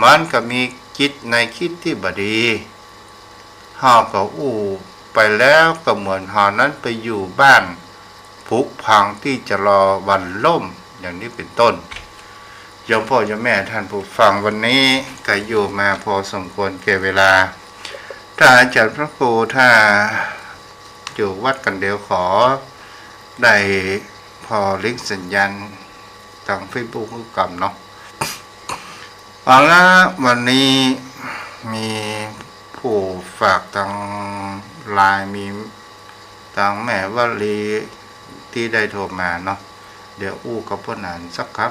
มันก็มีจิตในกึ๊ดตี้บ่ดี เฮาก็อู้ไปแล้วก็เหมือนเฮานั้นไปอยู่บ้านผุพังตี้จะรอวันล่ม อย่างนี้เป๋นต้น โยมพ่อโยมแม่ท่านผู้ฟัง วันนี้ก็อยู่มาพอสมควรแก่เวลา ถ้าอาจารย์พระครู ถ้าอยู่วัดกั๋นเดียวขอได้ผ่อลิงก์สัญญาณตางเฟซบุ๊กหื้อกำเนาะ เอาละ วันนี้มีผู้ฝากตางไลน์ มีตางแม่วลีตี้ได้โทรมาเนาะ เดี๋ยวอู้กับเปิ้นอันสักกำ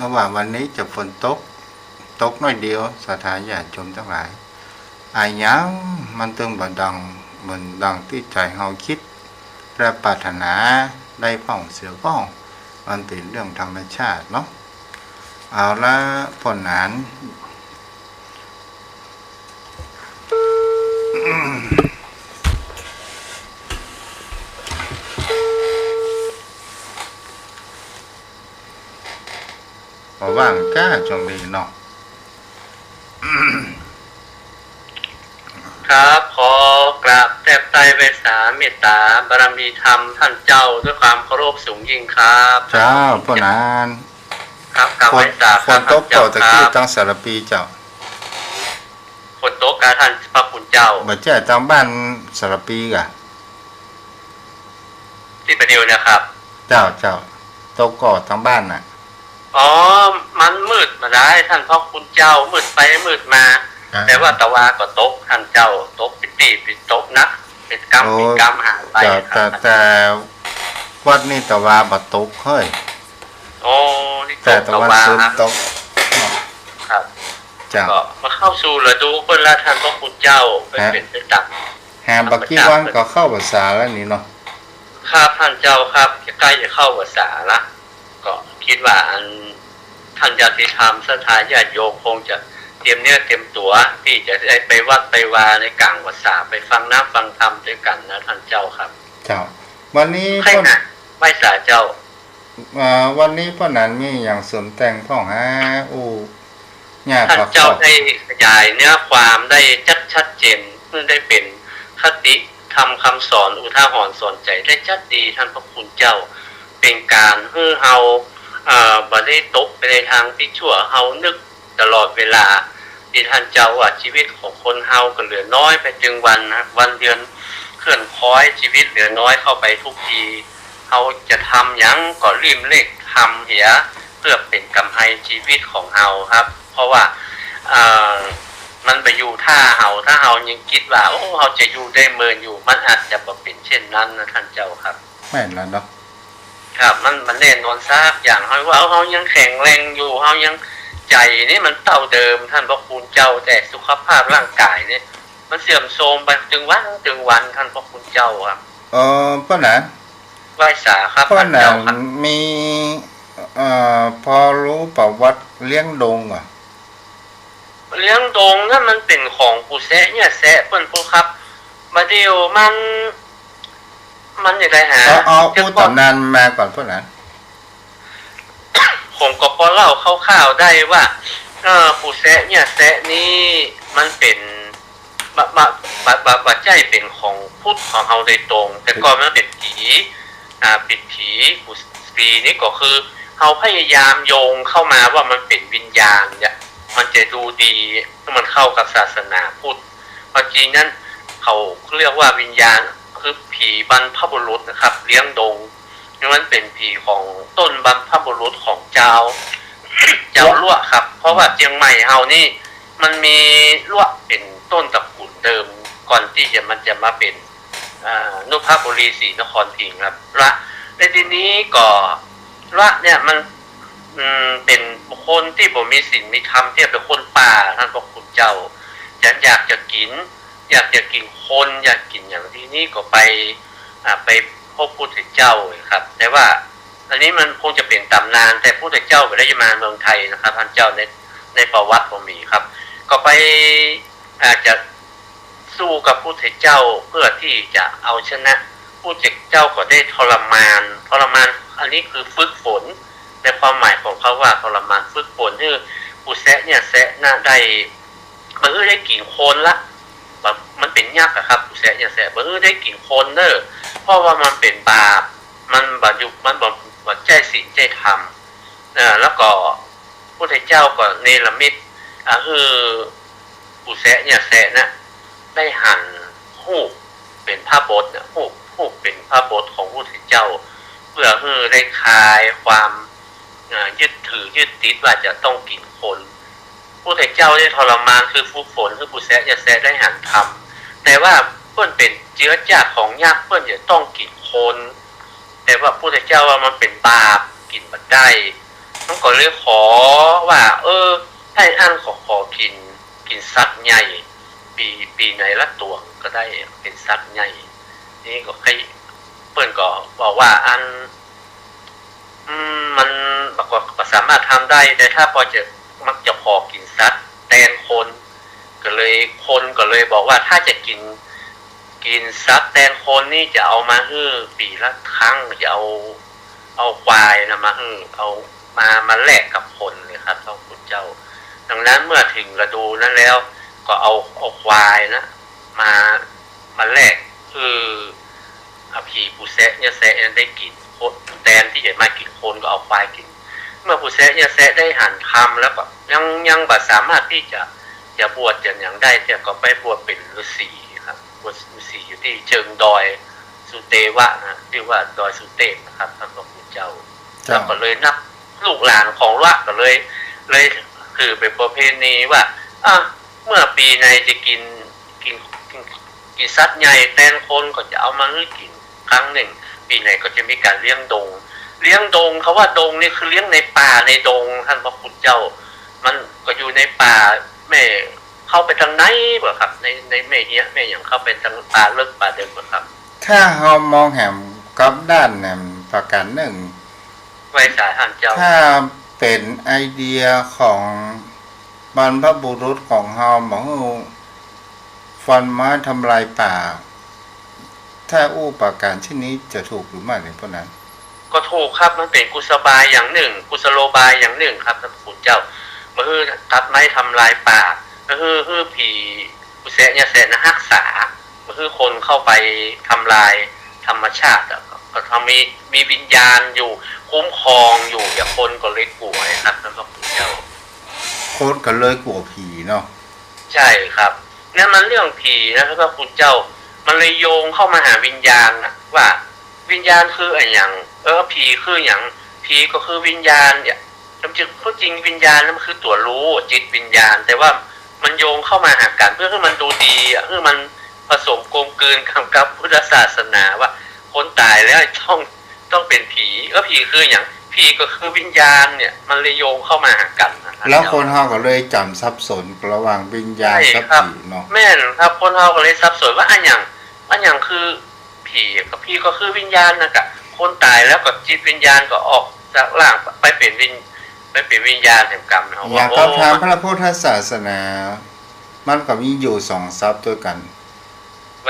ระหว่างวันนี้จะฝนตก ตกน้อยเดียว ศรัทธาญาติโยมตังหลาย อะหยังมันตึงบ่ดังเหมือนดังตี้ใจ๋เฮาคิดและปรารถนาได้พ่องเสียพ่อง มันเป๋นเรื่องธรรมชาติเนาะ เอาละ พ่อหนาน บ่ว่างก้า ช่วงนี้เนาะ ครับ ขอกราบแทบไต้ไหว้สาเมตต๋าบารมีธรรมต้านเจ้าด้วยความเคารพสูงยิ่งครับ เจ้า พ่อหนาน ครับ กราบไหว้สาครับ ฝนตกก่อตะกี้ ต้านเจ้าครับ ตางสารภีเจ้า ฝนตกกาต้านพระคุณเจ้า บ่ใจ้ตางบ้านสารภีก่อ ตี้ปะดิวเนี่ยครับ เจ้า เจ้า ตกก่อตางบ้านน่ะ อ๋อ มันมืดมาได้ ต้านพระคุณเจ้า มืดไปมืดมา อ่า แต่ว่าตะวาก็ตก ต้านเจ้า ตกปิดตี้ปิดตกนัก ปิดกำ โอ้ ปิดกำหาไป เจ้า ครับ แต่ แต่วัดนี้ตะวาบ่ตกเฮ้ย โอ้ นี่ตก แต่ตะวันตก ตะวา ตก ครับ เจ้า ก็มาเข้าสู่ฤดูเปิ้นละ ต้านพระคุณเจ้า ไป ฮะ เป๋นไปต๋าม แหมบ่กี่วันก็เข้าพรรษาแล้วนี่เนาะ ครับ ต้านเจ้าครับ ใก้จะเข้าพรรษาละ ก็กึ๊ดว่าอัน ต้านญาติธรรมศรัทธาญาติโยมคงจะเตรียมเนื้อเตรียมตั๋วตี้จะได้ไปวัดไปวาในก๋างพรรษา ไปฟังน้ำฟังธรรมตวยกั๋นนะ ต้านเจ้าครับ เจ้า วันนี้ ใช่ พ่อ นะ ไหว้สาเจ้า เอ่อ วันนี้พ่อหนานมีอะหยังเสริมแต่งพ่องฮะ อู้ ญาติ ต้านเจ้า พระครอบ ได้ขยายเนื้อความได้จัดชัดเจน เปิ้นได้เป๋นคติธรรมคำสอนอุทาหรณ์สอนใจ๋ได้จัดดี ต้านพระคุณเจ้า เป๋นก๋านหื้อเฮา เอ่อ บ่ได้ตกไปในตางตี้ชั่ว เฮานึกตลอดเวลา ตี้ต้านเจ้าว่าจีวิตของคนเฮาก็เหลือน้อยไปตึงวันนะ วันเดือนเคลื่อนคล้อย จีวิตเหลือน้อยเข้าไปทุกที เฮาจะทำหยังก็รีบเร่งทำเหีย พื่อเป๋นก๋ำไรจีวิตของเฮาครับ เพราะว่า เอ่อ มันบ่อยู่ถ้าเฮา ถ้าเฮายังกึ๊ดว่า โอ้ เฮาจะอยู่ได้เมินอยู่ มันอาจจะบ่เป๋นเช่นนั้นนะต้านเจ้าครับ แม่นแล้วเนาะ ครับ มัน มันแน่นอนสักอย่าง เฮาว่า เฮายังแข็งแรงอยู่ เฮายัง ใจ๋นี่มันเต้าเดิม ต้านพระคุณเจ้า แต่สุขภาพร่างกายนี่ มันเสื่อมโทรมไปตึงวันตึงวัน ต้านพระคุณเจ้าครับ เออ เปิ้นน่ะ ไหว้สาครับ เปิ้นน่ะ ต้านเจ้าครับ มี เอ่อ ปอฮู้ประวัติเลี้ยงดงก่อ เลี้ยงดงนั้นมันเป๋นของปู่แซะเยียะแซะเปิ้นปู้ครับ บ่าเดี่ยวมัน มันจะได้หา เอา เอา แต่ก่อน อู้ต๋ำนานมาก่อนเปิ้นน่ะ ผมก็ปอเล่าคร่าวๆ ได้ว่า เอ่อ ปู่แซะเยียะแซะนี่มันเป๋น บ่ บ่ บ่ บ่ บ่ใจ้เป๋นของพุทธของเฮาโดยตรง แต่ก่อนมันเป๋นผี อ่า เป๋นผี ปู่ ผีนี่ก็คือเฮาพยายามโยงเข้ามาว่ามันเป๋นวิญญาณเนี่ย มันจะดูดี มันเข้ากับศาสนาพุทธ ความจริงนั้นเขาเรียกว่าวิญญาณ คือผีบรรพบุรุษนะครับ เลี้ยงดง นี่มันเป๋นผีของต้นบรรพบุรุษของจาว จาวลัวะครับ เพราะว่าเจียงใหม่เฮานี่ มันมีลัวะเป๋นต้นตระกูลเดิม ก่อนตี้จะ มันจะมาเป๋น อ่า นพบุรีศรีนครพิงค์ครับ ละ ในทีนี้ก็ ละเนี่ยมัน อืม เป๋นคนตี้บ่มีศีลมีธรรม ตี้เป๋นคนป่า ต้านพระคุณเจ้า ฉันอยากจะกิ๋น อยากจะกิ๋นคน อยากกิ๋นอย่าง ทีนี้ก็ไป อ่า ไปพบพุทธเจ้าครับ แต่ว่าอันนี้มันคงจะเป๋นต๋ำนาน แต่พุทธเจ้าบ่ได้มาเมืองไทยนะครับ ต้านเจ้า ใน ในประวัติบ่มีครับ ก็ไป อาจจะสู้กับพุทธเจ้าเพื่อที่จะเอาชนะ พุทธเจ้าก็ได้ทรมาน ทรมาน อันนี้คือฝึกฝน ในความหมายของเขาว่าทรมาน ฝึกฝนหื้อปู่แซะเยียะแซะนะได้ บ่หื้อได้กิ๋นคนละ แบบมันเป๋นยักษ์อะครับ ปู่แซะเยียะแซะ บ่หื้อได้กิ๋นคนเน่อ เพราะว่ามันเป๋นบาป มันบ่อยู่ มันบ่ บ่ใจ้ศีลใจ้ธรรม เอ่อ แล้วก็พุทธเจ้าก็เนรมิต อ่า หื้อปู่แซะเยียะแซะนะ ได้หันฮูปเป๋นพระบทเนี่ย ฮูป ฮูปเป๋นพระบทของพุทธเจ้า เพื่อหื้อได้คลายความ เอ่อ ยึดถือยึดติดว่าจะต้องกิ๋นคน พุทธเจ้าได้ทรมาน คือฝึกฝนหื้อปู่แซะเยียะแซะได้หันธรรม แต่ว่าเปิ้นเป๋นเจื๊อจ้าดของยักษ์ เปิ้นจะต้องกิ๋นคน แต่ว่าพุทธเจ้าว่ามันเป๋นบาป กิ๋นบ่ได้ มันก็เลยขอว่า เออ ถ้าอั้นขอ ขอกิ๋น กิ๋นสัตว์ใหญ่ ปี๋ ปี๋ไหนละต๋วงก็ได้ เป๋นสัตว์ใหญ่ นี่ก็ใค่ เปิ้นก็บอกว่าอัน อืม มัน บ่ บ่สามารถทำได้ แต่ถ้าปอจะ มักจะขอกิ๋นสัตว์แตนคน ก็เลย คนก็เลยบอกว่าถ้าจะกิ๋น กิ๋นสัตว์แตนคนนี่จะเอามาหื้อปี๋ละครั้ง จะเอา เอาควายนะมาหื้อ เอามา มาแลกกับคนเลยครับ ต้านพุทธเจ้า ดังนั้นเมื่อเถิงฤดูนั้นแล้ว ก็เอา เอาควายนะ มา มาแลก คือ เอาผีปู่แซะเยียะแซะนั้นได้กิ๋น คน แตนตี้จะมากิ๋นคนก็เอาควายกิ๋น เมื่อปู่แซะเยียะแซะได้หันธรรมแล้วก็ยัง ยังบ่สามารถตี้จะ จะบวชจะหยังได้ แต่ก็ไปบวชเป๋นฤๅษีครับ บวชฤๅษีอยู่ตี้เจิงดอยสุเตวะนะ ชื่อว่าดอยสุเตพนะครับ ต้านพระคุณเจ้า เจ้า แล้วก็เลยนับลูกหลานของละก็เลย เลยถือเป๋นประเพณีว่า อ่ะ เมื่อปี๋ไหนจะกิ๋น กิ๋น กิ๋น กิ๋นสัตว์ใหญ่แตนคนก็จะเอามาหื้อกิ๋นครั้งนึ่ง ปี๋ไหนก็จะมีก๋านเลี้ยงดง เลี้ยงดง คำว่าดงนี่คือเลี้ยงในป่าในดง ต้านพระคุณเจ้า มันก็อยู่ในป่า แม่ เข้าไปตางในบ่ครับ ใน ในแม่เฮียะแม่หยัง เข้าไปตางป่าเลิกป่าเดิมบ่ครับ ถ้าเฮามองแหมกับด้านแหมประก๋านนึ่ง ไหว้สาต้านเจ้า ถ้าเป๋นไอเดียของบรรพบุรุษของเฮา บ่หื้อฟันไม้ทำลายป่า ถ้าอู้ประก๋านเช่นนี้จะถูกหรือไม่เนี่ย พวกนั้น ก็ถูกครับ มันเป๋นกุศบายอย่างนึ่ง กุศโลบายอย่างนึ่งครับ ต้านพระคุณเจ้า บ่หื้อตัดไม้ทำลายป่า บ่หื้อ หื้อผีปู่แซะเยียะแซะนะฮักษา บ่หื้อคนเข้าไปทำลายธรรมชาติอะ ก็ต้องมี มีวิญญาณอยู่คุ้มครองอยู่ อย่างคนก็เลยกั๋วครับ ต้านพระคุณเจ้า คนก็เลยกั๋วผีเนาะ ใช่ครับ นั่นมันเรื่องผีนะ ต้านพระคุณเจ้า มันเลยโยงเข้ามาหาวิญญาณนะ ว่าวิญญาณคืออะหยัง เออ ผีคือหยัง ผีก็คือวิญญาณเนี่ย ความจริง ความจริงวิญญาณนั้นมันคือตั๋วฮู้ จิตวิญญาณ แต่ว่ามันโยงเข้ามาหากั๋นเปื้อหื้อมันดูดีอะ หื้อมันผสมกลมกลืนกับ กับพุทธศาสนาว่าคนต๋ายแล้วต้อง ต้องเป๋นผี เออ ผีคือหยัง ผีก็คือวิญญาณเนี่ย มันเลยโยงเข้ามาหากั๋นนะครับ แล้วคนเฮาก็เลยจ๋ำสับสนระหว่างวิญญาณกับผีเนาะ ใช่ครับ แม่นครับ คนเฮาก็เลยสับสนว่าอะหยัง อะหยังคือ ผีก็ ผีก็คือวิญญาณนะ กะคนต๋ายแล้วก็จิตวิญญาณก็ออกจากร่างไปเป๋นวิญ ไปเป๋นวิญญาณแหมกำเนาะ อย่าง โอ้ ก็ต๋ามพระพุทธศาสนา มันก็มีอยู่สองศัพท์ตวยกั๋น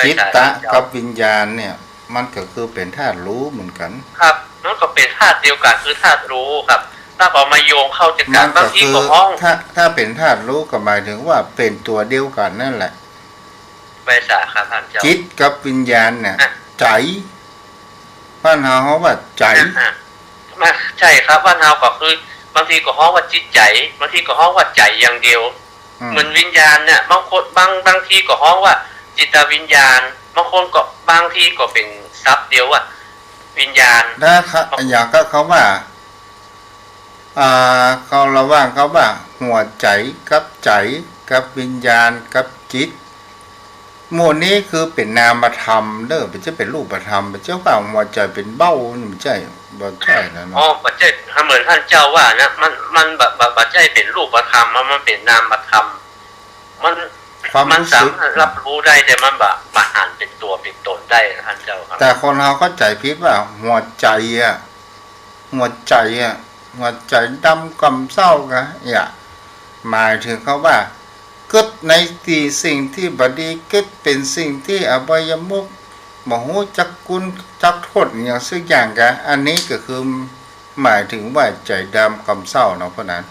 จิตตะกับวิญญาณเนี่ย มันก็คือเป๋นธาตุฮู้เหมือนกั๋น ครับ มันก็เป๋นธาตุเดียวกั๋น คือธาตุฮู้ครับ แล้วก็มาโยงเข้าจากกั๋น บางทีก็ฮ้อง ถ้า ถ้าเป๋นธาตุฮู้ก็หมายถึงว่าเป๋นตั๋วเดียวกั๋นนั่นแหละ ใช่ครับท่านเจ้า จิตกับวิญญาณเนี่ย อ่ะ ใจ๋ บ้านเฮาฮ้องว่าใจ๋ อ่ะ อ่ะ มา ใช่ครับ บ้านเฮาก็คือ บางทีก็ฮ้องว่าจิตใจ๋ บางทีก็ฮ้องว่าใจ๋อย่างเดียว อืม เหมือนวิญญาณเนี่ย บางคน บาง บางทีก็ฮ้องว่าจิตวิญญาณ บางคนก็ บางทีก็เป๋นศัพท์เดียวว่าวิญญาณ แล้วเขา อย่างก็เขาว่า อ่า เขาระหว่างเขาว่าหัวใจ๋กับใจ๋ กับวิญญาณกับจิต หมู่นี้คือเป๋นนามธรรมเน่อ บ่ใจ้เป๋นรูปธรรม บ่ใจ้ว่าหัวใจ๋เป๋นเบ้า บ่ใจ้ บ่ใจ้นะเนาะ อ๋อ บ่ใจ้ เหมือนท่านเจ้าว่านะ มัน มันบ่ บ่ บ่ใจ้เป๋นรูปธรรม มัน มันเป๋นนามธรรม มัน ความรู้สึก มันสามารถรับรู้ได้ แต่มันบ่ บ่หันเป๋นตั๋วเป๋นต๋นได้นะท่านเจ้าครับ แต่คนเฮาเข้าใจ๋ผิดว่าหัวใจ๋อะ หัวใจ๋อะ หัวใจ๋ดำกำเศร้ากะ เนี่ย หมายถึงเขาว่า กึ๊ดในตี้สิ่งตี้บ่ดี กึ๊ดเป๋นสิ่งตี้อบายมุข บ่ฮู้จักคุณจักโต้ษอะหยังสักอย่างกะ อันนี้ก็คือหมายถึงว่าใจ๋ดำกำเศร้าเนาะ เพราะนั้น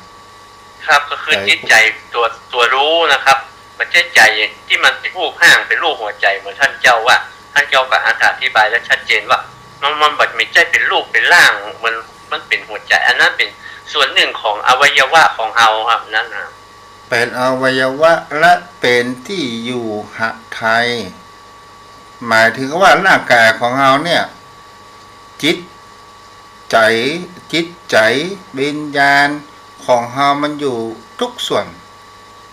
ครับ ก็คือใจ๋ จิตใจ๋ตั๋ว ตั๋วฮู้นะครับ บ่ใจ้ใจ๋ตี้มันเป๋นรูปฮ่าง เป๋นรูปหัวใจ๋ เหมือนท่านเจ้าว่า ท่านเจ้าก็อธิบายได้ชัดเจนว่า มัน มันบ่ บ่ใจ้เป๋นรูปเป๋นร่าง เหมือนมันเป๋นหัวใจ๋ อันนั้นเป๋นส่วนนึ่งของอวัยวะของเฮาครับ นั่นน่ะ เป๋นอวัยวะและเป๋นตี้อยู่หะไทย หมายถึงว่าร่างก๋ายของเฮาเนี่ย จิตใจ๋ จิตใจ๋ วิญญาณของเฮามันอยู่กู้ส่วน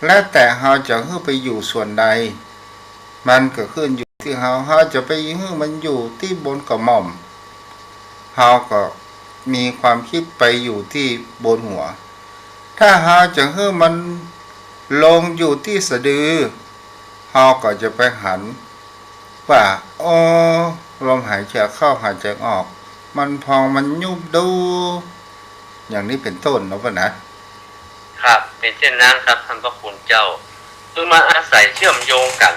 แล้วแต่เฮาจะหื้อไปอยู่ส่วนใด มันก็ขึ้นอยู่ตี้เฮา เฮาจะไปหื้อมันอยู่ตี้บนกระหม่อม เฮาก็มีความคิดไปอยู่ตี้บนหัว ถ้าเฮาจะหื้อมันลงอยู่ตี้สะดือ เฮาก็จะไปหันว่า โอ้ ลมหายใจ๋เข้าหายใจ๋ออก มันพองมันยุบดู อย่างนี้เป๋นต้นเนาะ พ่อนะ ครับ เป๋นเช่นนั้นครับ ท่านพระคุณเจ้า คือมันอาศัยเชื่อมโยงกั๋น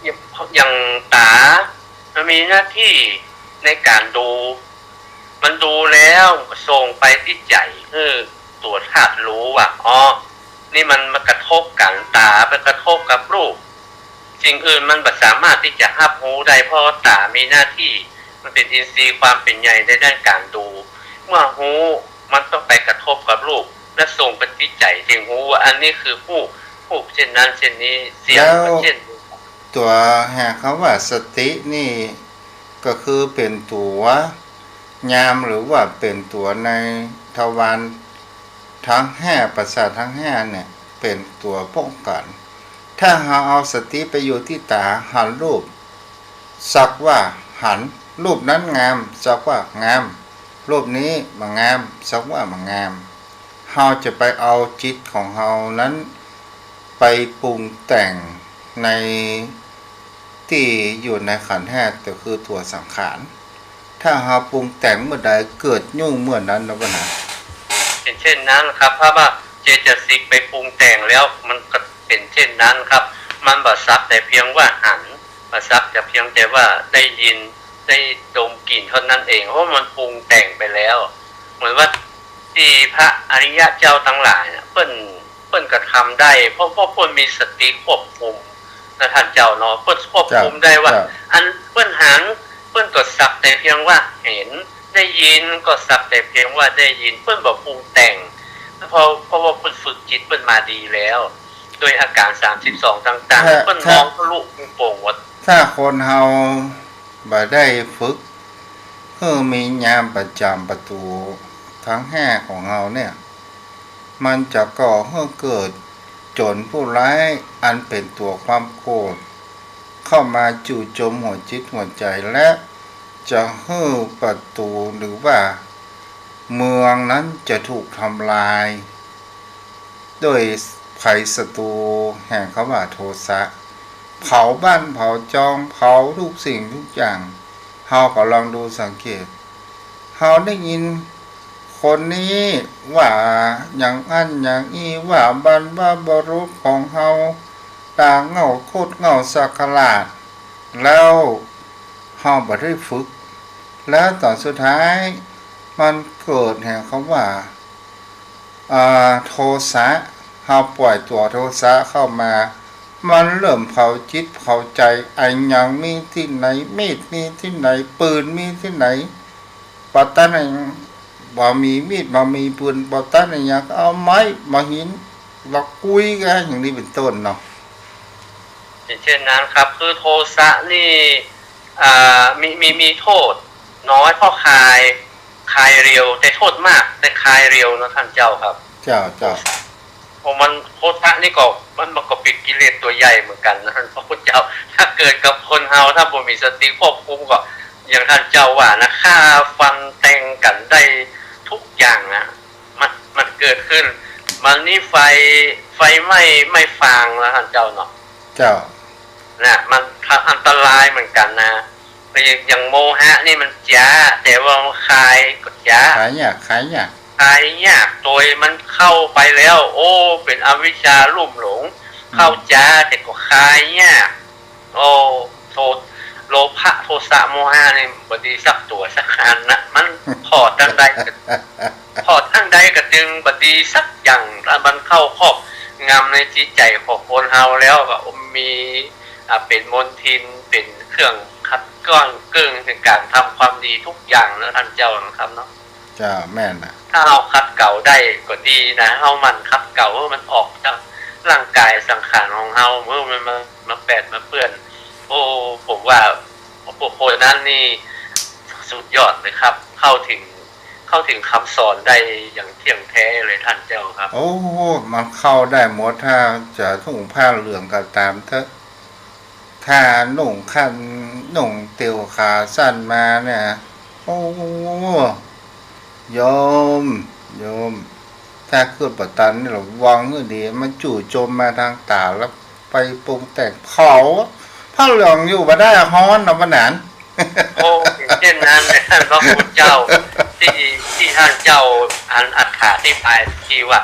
อย่าง อย่างต๋า มันมีหน้าตี้ในก๋านดู มันดูแล้วส่งไปตี้ใจ๋ หื้อตั๋วธาตุฮู้ว่า อ๋อ นี่มันมากระทบกั๋น ต๋าไปกระทบกับรูป สิ่งอื่นมันบ่สามารถตี้จะฮับฮู้ได้ เพราะต๋ามีหน้าตี้ มันเป๋นอินทรีย์ความเป๋นใหญ่ในด้านก๋านดู เมื่อฮู้ มันต้องไปกระทบกับรูป และส่งไปตี้ใจ๋ จึงฮู้ว่าอันนี้คือฮู้ ฮู้เช่นนั้นเช่นนี้ เสียงก็เช่นนี้ ตั๋วแห่งคำว่าสตินี่ก็คือเป๋นตั๋วญาณ หรือว่าเป๋นตั๋วในทวารทั้งห้า ประสาททั้งห้าเนี่ย เป๋นตั๋วป้องกั๋น ถ้าเฮาเอาสติไปอยู่ตี้ต๋า หันรูป สักว่าหัน รูปนั้นงาม สักว่างาม รูปนี้บ่งาม สักว่าบ่งาม เฮาจะไปเอาจิตของเฮานั้นไปปรุงแต่งในตี้อยู่ในขันธ์ห้า ก็คือตั๋วสังขาร ถ้าเฮาปรุงแต่งเมื่อใด เกิดยุ่งเมื่อนั้นนะพ่อนะ เป๋นเช่นนั้นครับ เพราะว่าเจตสิกไปปรุงแต่งแล้ว มันก็เป๋นเช่นนั้นครับ มันบ่สักแต่เพียงว่าหัน บ่สักแต่เพียงแต่ว่าได้ยิน ได้ดมกลิ่นเท่านั้นเอง เพราะมันปรุงแต่งไปแล้ว เหมือนว่าตี้พระอริยะเจ้าตังหลายน่ะ เปิ้น เปิ้นกระทำได้ เพราะ เพราะเปิ้นมีสติควบคุมนะท่านเจ้าเนาะ เปิ้นควบคุมได้ว่า เจ้า อันเปิ้นหัน เปิ้นก็สักแต่เพียงว่าเห็น ได้ยินก็สักแต่เพียงว่าได้ยิน เปิ้นบ่ปรุงแต่ง เพราะ เพราะว่าเปิ้นฝึกจิตเปิ้นมาดีแล้ว โดยอาก๋ารสามสิบสองต่างๆ ถ้า เปิ้นมองทะลุปรุโปร่งหมด ถ้าคนเฮาบ่ได้ฝึก คือมีญาณประจ๋ำประตู๋ทั้งห้าของเฮาเนี่ย มันจะก่อหื้อเกิดโจรผู้ร้ายอันเป๋นตั๋วความโกรธ เข้ามาจู่โจมหัวจิตหัวใจ๋ และจะหื้อประตู๋หรือว่าเมืองนั้นจะถูกทำลาย โดยภัยศัตรูแห่งคำว่าโทสะ เผาบ้านเผาจอง เผาทุกสิ่งทุกอย่าง เฮาก็ลองดูสังเกต เฮาได้ยินคนนี้ว่าอย่างอั้นอย่างอี้ ว่าบรรพบุรุษของเฮาต๋างเหง้าคดเหง้าสักราช แล้วเฮาบ่ได้ฝึก แล้วต๋อนสุดท้ายมันเกิดแห่งคำว่า อ่า โทสะ เฮาปล่อยตั๋วโทสะเข้ามา มันเริ่มเผาจิตเผาใจ๋ อะหยังมีตี้ไหน มีดมีตี้ไหน ปืนมีตี้ไหน บ่ตันอะหยัง บ่มีมีด บ่มีปืน บ่ตันอะหยังก็เอาไม้ บ่หิน บ่กุยกั๋น อย่างนี้เป๋นต้นเนาะ อย่างเช่นนั้นครับ คือโทสะนี่ อ่า มี มี มีโทษน้อยเพราะคลาย คลายเร็ว แต่โทษมาก แต่คลายเร็วเนาะท่านเจ้าครับ เจ้า เจ้า เพราะมัน โทสะนี่ก็ มัน มันก็เป๋นกิเลสตั๋วใหญ่เหมือนกั๋นนะท่านพระคุณเจ้า ถ้าเกิดกับคนเฮา ถ้าบ่มีสติควบคุมก็ อย่างท่านเจ้าว่านะ ฆ่าฟันแตงกั๋นได้ทุกอย่างนะ มัน มันเกิดขึ้น มันนี่ไฟ ไฟไหม้ ไหม้ฟางนะท่านเจ้าเนาะ เจ้า นะ มันอันตรายเหมือนกั๋นนะ อย่าง อย่างโมหะนี่มันจ๊า แต่ว่ามันคลายก็จ๊า คลายยาก คลายยาก คลายยาก โตยมันเข้าไปแล้ว โอ้ เป๋นอวิชชาลุ่มหลง อืม เข้าจ๊า แต่ก็คลายยาก โอ้ โท โลภะ โทสะ โมหะนี่บ่ดีสักตั๋วสักอันนะ มันผ่อตังใดก็ ผ่อตังใดก็จึงบ่ดีสักอย่าง ถ้ามันเข้าครอบงำในจิตใจ๋ของคนเฮาแล้วก็มี อ่า เป๋นมลทิน เป๋นเครื่องขัดข้องเกิ่งในก๋านทำความดีทุกอย่างเนาะท่านเจ้านะครับเนาะ เจ้า แม่นน่ะ ถ้าเฮาขัดเกลาได้ก็ดีนะ เฮาหมั่นขัดเกลาหื้อมันออกจากร่างก๋ายสังขารของเฮา หื้อมันมา มาแปดมาเปื้อน โอ้ ผมว่าบุคคลนั้นนี่สุดยอดเลยครับ เข้าถึง เข้าถึงคำสอนได้อย่างเที่ยงแท้เลยท่านเจ้าครับ โอ้ มันเข้าได้หมด ถ้าจะนุ่งผ้าเหลืองก็ต๋ามเต๊อะ ถ้านุ่งคัน นุ่งเตียวขาสั้นมาเนี่ย โอ้ โยม โยม ถ้าเกิดบ่ตันนี่ระวังหื้อดี มันจู่โจมมาตางต๋าแล้วไปปรุงแต่งเผา ผ้าเหลืองอยู่บ่ได้ ฮ้อนเนาะ ปะหนาน โอ้ เช่นนั้นนะท่านพระคุณเจ้า ตี้ ตี้ท่านเจ้าอันอธิบายตี้ว่า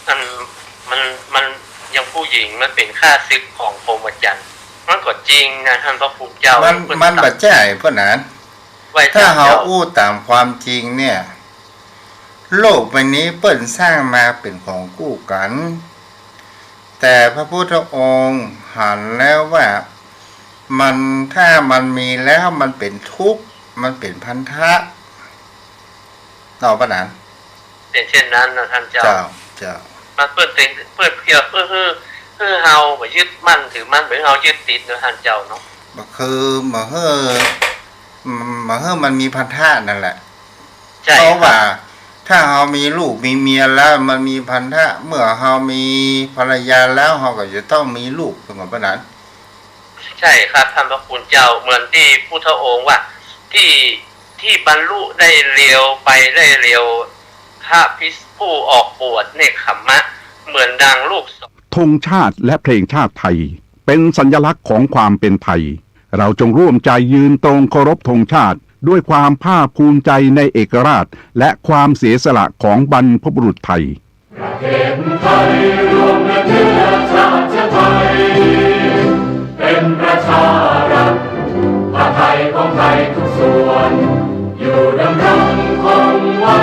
มัน มัน มัน อย่างผู้หญิงมันเป๋นข้าศึกของพรหมจรรย์ มันก็จริงนะท่านพระคุณเจ้า มัน เปิ้น มันบ่ใจ้ ปะหนาน ไหว้ ถ้าเฮาอู้ต๋ามความจริงเนี่ย โลกใบนี้เปิ้นสร้างมาเป๋นของกู้กั๋น แต่พระพุทธองค์หันแล้วว่า มัน ถ้ามันมีแล้วมันเป๋นทุกข์ มันเป๋นพันธะ เนาะ ปะหนาน เป๋นเช่นนั้นเนาะท่านเจ้า เจ้า เจ้า มันเปิ้นเป๋น เปิ้นเพียงเปิ้นหื้อ หื้อเฮาบ่ยึดมั่นถือมั่น บ่หื้อเฮายึดติดเนาะท่านเจ้าเนาะ บ่คือ บ่หื้อ บ่หื้อมันมีพันธะนั่นแหละ ใช่ครับ เพราะว่าถ้าเฮามีลูกมีเมียแล้วมันมีพันธะ เมื่อเฮามีภรรยาแล้วเฮาก็จะต้องมีลูก เสมอปะหนาน ใช่ครับท่านพระคุณเจ้า เหมือนตี้พุทธองค์ว่า ตี้ ตี้บรรลุได้เร็ว ไปได้เร็ว พระภิกษุผู้ออกบวชเณคขมมะ เหมือนดังลูกศร ธงชาติและเพลงชาติไทย เป็นสัญลักษณ์ของความเป็นไทย เราจงร่วมใจยืนตรงเคารพธงชาติ ด้วยความภาคภูมิใจในเอกราช และความเสียสละของบรรพบุรุษไทย ประเทศไทยรวมและเชื้อชาติไทย เป็นประชารัฐ ผ้าไทยของไทยทุกส่วน อยู่ดำรงคงไว้